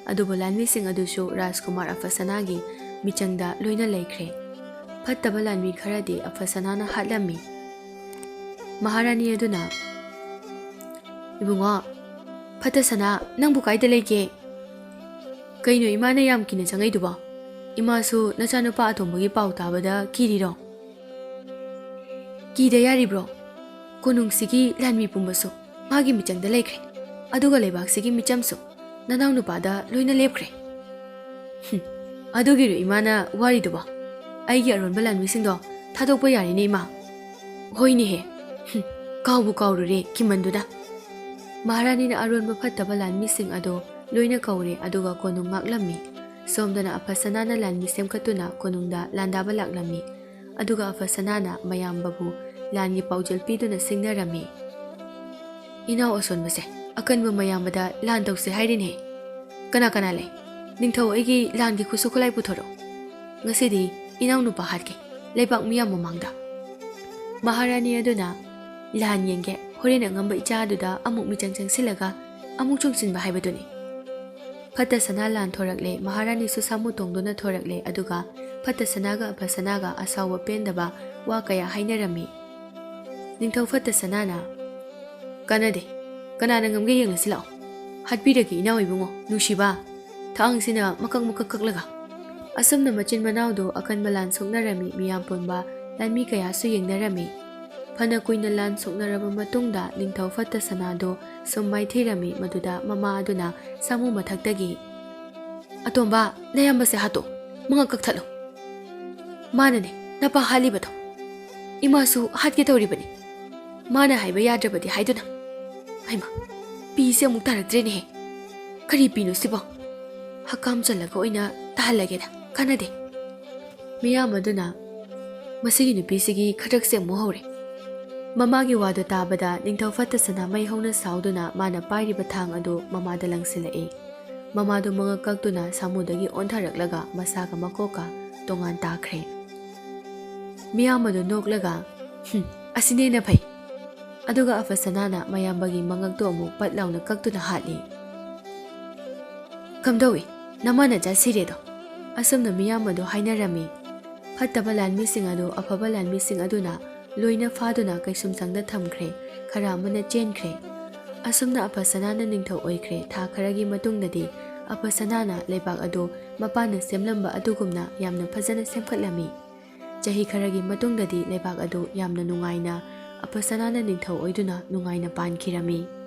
ꯑꯗꯨꯕꯨ ꯂꯥꯟꯃꯤꯁꯤꯡ ꯑꯗꯨꯁꯨ ꯔꯥꯖꯀꯨꯃꯥꯔ ꯑꯐꯁꯅꯥꯒꯤ ꯃꯤꯆꯪꯗ ꯂꯣꯏꯅ ꯂꯩꯈ꯭ꯔꯦ꯫ ꯐꯠꯇꯕ ꯂꯥꯟꯃꯤ ꯈꯔꯗꯤ ꯑꯐꯁꯅꯥꯅ ꯍꯥꯠꯂꯝꯃꯤ꯫ ꯃꯍꯥꯔꯥꯅꯤ ꯑꯗꯨꯅ, "ꯏꯕꯨꯡꯉꯣ, ꯐꯠꯇꯁꯅꯥ, ꯅꯪꯕꯨ ꯀꯥꯏꯗ ꯂꯩꯒꯦ? ꯀꯩꯅꯣ ꯏꯃꯥꯅ ꯌꯥꯝ ꯀꯤꯅ ꯆꯪꯉꯛꯏꯗꯨꯕꯣ? ꯏꯃꯥꯁꯨ ꯅꯆꯥꯅꯨꯄꯥ ꯑꯇꯣꯝꯕꯒꯤ ꯄꯥꯎ ꯇꯥꯕꯗ ꯀꯤꯔꯤꯔꯣ?" "ꯀꯤꯗ ꯌꯥꯔꯤꯕ꯭ꯔꯣ? ꯀꯣꯅꯨꯡꯁꯤꯒꯤ ꯂꯥꯟꯃꯤ ꯄꯨꯝꯕꯁꯨ ꯃꯥꯒꯤ ꯃꯤꯆꯪꯗ ꯂꯩꯈ꯭ꯔꯦ, ꯑꯗꯨꯒ ꯂꯩꯕꯥꯛꯁꯤꯒꯤ ꯃꯤꯆꯝꯁꯨ ꯅꯅꯥꯎ ꯅꯨꯄꯥꯗ ꯂꯣꯏꯅ ꯂꯦꯞꯈ꯭ꯔꯦ꯫" "ꯍꯨꯝ, ꯑꯗꯨꯒꯤꯔꯣ ꯏꯃꯥꯅ ꯋꯥꯔꯤꯗꯨꯕꯣ? ꯑꯩꯒꯤ ꯑꯔꯣꯟꯕ ꯂꯥꯟꯃꯤꯁꯤꯡꯗꯣ ꯊꯥꯗꯣꯛꯄ ꯌꯥꯔꯦꯅꯦ, ꯏꯃꯥ?" "ꯍꯣꯏꯅꯦꯍꯦ, ꯍꯨꯝ, ꯀꯥꯎꯕꯨ ꯀꯥꯎꯔꯨꯔꯦ ꯀꯤꯃꯟꯗꯨꯅ꯫" ꯃꯍꯥꯔꯥꯅꯤꯅ ꯑꯔꯣꯟꯕ ꯐꯠꯇꯕ ꯂꯥꯟꯃꯤꯁꯤꯡ ꯑꯗꯣ ꯂꯣꯏꯅ ꯀꯧꯔꯦ, ꯑꯗꯨꯒ ꯀꯣꯅꯨꯡ ꯉꯥꯛꯂꯝꯃꯤ꯫ ꯁꯣꯝꯗꯅ ꯑꯐꯁꯅꯥꯅ ꯂꯥꯟꯃꯤ ꯁꯦꯝꯒꯠꯇꯨꯅ ꯀꯣꯅꯨꯡꯗ ꯂꯥꯟꯗꯥꯕ ꯂꯥꯛꯂꯝꯃꯤ꯫ ꯑꯗꯨꯒ ꯑꯐꯁꯅꯥꯅ ꯃꯌꯥꯝꯕꯕꯨ ꯂꯥꯟꯒꯤ ꯄꯥꯎꯖꯦꯜ ꯄꯤꯗꯨꯅ ꯁꯤꯡꯅꯔꯝꯃꯤ꯫ "ꯏꯅꯥꯎ ꯑꯁꯣꯟꯕꯁꯦ, ꯑꯀꯟꯕ ꯃꯌꯥꯝꯕꯗ ꯂꯥꯟ ꯇꯧꯁꯦ ꯍꯥꯏꯔꯤꯅꯦ꯫ ꯀꯅꯥ ꯀꯅꯥ ꯂꯩ? ꯅꯤꯡꯊꯧ ꯑꯩꯒꯤ ꯂꯥꯟꯒꯤ ꯈꯨꯠꯁꯨ ꯈꯨꯠꯂꯥꯏ ꯄꯨꯊꯣꯔꯛꯎ꯫ ꯉꯁꯤꯗꯤ ꯏꯅꯥꯎ ꯅꯨꯄꯥ ꯍꯥꯠꯀꯦ, ꯂꯩꯕꯥꯛ ꯃꯤꯌꯥꯝ ꯃꯃꯥꯡꯗ꯫" ꯃꯍꯥꯔꯥꯅꯤ ꯑꯗꯨꯅ, "ꯂꯥꯟ ꯌꯦꯡꯒꯦ, ꯍꯣꯔꯦꯟ ꯑꯉꯝꯕ ꯏꯆꯥ ꯑꯗꯨꯗ ꯑꯃꯨꯛ ꯃꯤꯆꯪ ꯆꯪꯁꯤꯜꯂꯒ ꯑꯃꯨꯛ ꯆꯣꯡꯁꯤꯟꯕ ꯍꯥꯏꯕꯗꯨꯅꯤ꯫" ꯐꯠꯇ ꯁꯅꯥ ꯂꯥꯟ ꯊꯣꯔꯛꯂꯦ꯫ ꯃꯍꯥꯔꯥꯅꯤꯁꯨ ꯁꯥꯃꯨ ꯇꯣꯡꯗꯨꯅ ꯊꯣꯔꯛꯂꯦ, ꯑꯗꯨꯒ ꯐꯠꯇ ꯁꯅꯥꯒ ꯑꯐ ꯁꯅꯥꯒ ꯑꯁꯥꯎꯕ ꯄꯦꯟꯗꯕ ꯋꯥ ꯀꯌꯥ ꯍꯥꯏꯅꯔꯝꯃꯤ꯫ ꯅꯤꯡꯊꯧ ꯐꯠꯇ ꯁꯅꯥꯅ, "ꯀꯥꯟꯅꯗꯦ, ꯀꯅꯥꯅ ꯉꯝꯒꯦ ꯌꯦꯡꯂꯁꯤ ꯂꯥꯛꯑꯣ꯫ ꯍꯥꯠꯄꯤꯔꯒꯦ ꯏꯅꯥꯎ ꯏꯕꯨꯡꯉꯣ, ꯅꯨꯡꯁꯤꯕ, ꯊꯥꯡꯁꯤꯅ ꯃꯀꯛ ꯃꯀꯛ ꯀꯛꯂꯒ꯫" ꯑꯁꯨꯝꯅ ꯃꯆꯤꯟ ꯃꯅꯥꯎꯗꯨ ꯑꯀꯟꯕ ꯂꯥꯟ ꯁꯣꯛꯅꯔꯝꯃꯤ꯫ ꯃꯤꯌꯥꯝ ꯄꯨꯟꯕ ꯂꯥꯟꯃꯤ ꯀꯌꯥꯁꯨ ꯌꯦꯡꯅꯔꯝꯃꯤ꯫ ꯐꯅ ꯀꯨꯏꯅ ꯂꯥꯟ ꯁꯣꯛꯅꯔꯕ ꯃꯇꯨꯡꯗ ꯅꯤꯡꯊꯧ ꯐꯠꯇ ꯁꯅꯥꯗꯨ ꯁꯨꯝ ꯃꯥꯏꯊꯤꯔꯝꯃꯤ, ꯃꯗꯨꯗ ꯃꯃꯥ ꯑꯗꯨꯅ ꯁꯥꯃꯨ ꯃꯊꯛꯇꯒꯤ, "ꯑꯇꯣꯝꯕ, ꯅꯌꯥꯝꯕꯁꯦ ꯍꯥꯠꯇꯣ, ꯃꯉꯛ ꯀꯛꯊꯠꯂꯨ꯫ ꯃꯥꯅꯅꯦ ꯅꯄꯥ ꯍꯥꯠꯂꯤꯕꯗꯣ꯫ ꯏꯃꯥꯁꯨ ꯍꯥꯠꯀꯦ ꯇꯧꯔꯤꯕꯅꯤ, ꯃꯥꯅ ꯍꯥꯏꯕ ꯌꯥꯗ꯭ꯔꯕꯗꯤ ꯍꯥꯏꯗꯨꯅ꯫ ꯍꯩꯃꯥ, ꯄꯤꯁꯦ ꯑꯃꯨꯛ ꯇꯥꯔꯛꯇ꯭ꯔꯦꯅꯦꯍꯦ꯫ ꯀꯔꯤ ꯄꯤꯅꯣ ꯁꯤꯕꯣ? ꯍꯛꯀꯥꯝ ꯆꯜꯂꯒ ꯑꯣꯏꯅ ꯇꯥꯍꯜꯂꯒꯦꯗ, ꯀꯥꯟꯅꯗꯦ꯫" ꯃꯤꯌꯥꯝ ꯑꯗꯨꯅ, "ꯃꯁꯤꯒꯤ ꯅꯨꯄꯤꯁꯤꯒꯤ ꯈꯗ꯭ꯔꯛꯁꯦ ꯑꯃꯨꯛ ꯍꯧꯔꯦ꯫" ꯃꯃꯥꯒꯤ ꯋꯥꯗꯨ ꯇꯥꯕꯗ ꯅꯤꯡꯊꯧ ꯐꯠꯇ ꯁꯅꯥ ꯃꯩ ꯍꯧꯅ ꯁꯥꯎꯗꯨꯅ ꯃꯥꯅ ꯄꯥꯏꯔꯤꯕ ꯊꯥꯡ ꯑꯗꯨ ꯃꯃꯥꯗ ꯂꯪꯁꯤꯜꯂꯛꯏ꯫ ꯃꯃꯥꯗꯨ ꯃꯉꯛ ꯀꯛꯇꯨꯅ ꯁꯥꯃꯨꯗꯒꯤ ꯑꯣꯟꯊꯔꯛꯂꯒ ꯃꯁꯥꯒ ꯃꯀꯣꯛꯀ ꯇꯣꯉꯥꯟ ꯇꯥꯈ꯭ꯔꯦ꯫ ꯃꯤꯌꯥꯝ ꯑꯗꯨ ꯅꯣꯛꯂꯒ, "ꯍꯨꯝ, ꯑꯁꯤꯅ ꯍꯦꯟꯅ ꯐꯩ꯫" ꯑꯗꯨꯒ ꯑꯐꯁꯅꯥꯅ ꯃꯌꯥꯝꯕꯒꯤ ꯃꯉꯛꯇꯨ ꯑꯃꯨꯛ ꯄꯠ ꯂꯥꯎꯅ ꯀꯛꯇꯨꯅ ꯍꯥꯠꯂꯤ꯫ "ꯀꯝꯗꯧꯏ? ꯅꯃꯥ ꯅꯆꯥ ꯁꯤꯔꯦꯗꯣ?" ꯑꯁꯨꯝꯅ ꯃꯤꯌꯥꯝ ꯑꯗꯨ ꯍꯥꯏꯅꯔꯝꯃꯤ꯫ ꯐꯠꯇꯕ ꯂꯥꯟꯃꯤꯁꯤꯡ ꯑꯗꯨ ꯑꯐꯕ ꯂꯥꯟꯃꯤꯁꯤꯡ ꯑꯗꯨꯅ ꯂꯣꯏꯅ ꯐꯥꯗꯨꯅ ꯀꯩꯁꯨꯝꯁꯪꯗ ꯊꯝꯈ꯭ꯔꯦ, ꯈꯔ ꯑꯃꯅ ꯆꯦꯟꯈ꯭ꯔꯦ꯫ ꯑꯁꯨꯝꯅ ꯑꯐ ꯁꯅꯥꯅ ꯅꯤꯡꯊꯧ ꯑꯣꯏꯈ꯭ꯔꯦ꯫ ꯊꯥ ꯈꯔꯒꯤ ꯃꯇꯨꯡꯗꯗꯤ ꯑꯐ ꯁꯅꯥꯅ ꯂꯩꯕꯥꯛ ꯑꯗꯨ ꯃꯄꯥꯅ ꯁꯦꯝꯂꯝꯕ ꯑꯗꯨꯒꯨꯝꯅ ꯌꯥꯝꯅ ꯐꯖꯅ ꯁꯦꯝꯒꯠꯂꯝꯃꯤ꯫ ꯆꯍꯤ ꯈꯔꯒꯤ ꯃꯇꯨꯡꯗꯗꯤ ꯂꯩꯕꯥꯛ ꯑꯗꯨ ꯌꯥꯝꯅ ꯅꯨꯡꯉꯥꯏꯅ ꯑꯐ ꯁꯅꯥꯅ ꯅꯤꯡꯊꯧ ꯑꯣꯏꯗꯨꯅ ꯅꯨꯡꯉꯥꯏꯅ ꯄꯥꯟꯈꯤꯔꯝꯃꯤ꯫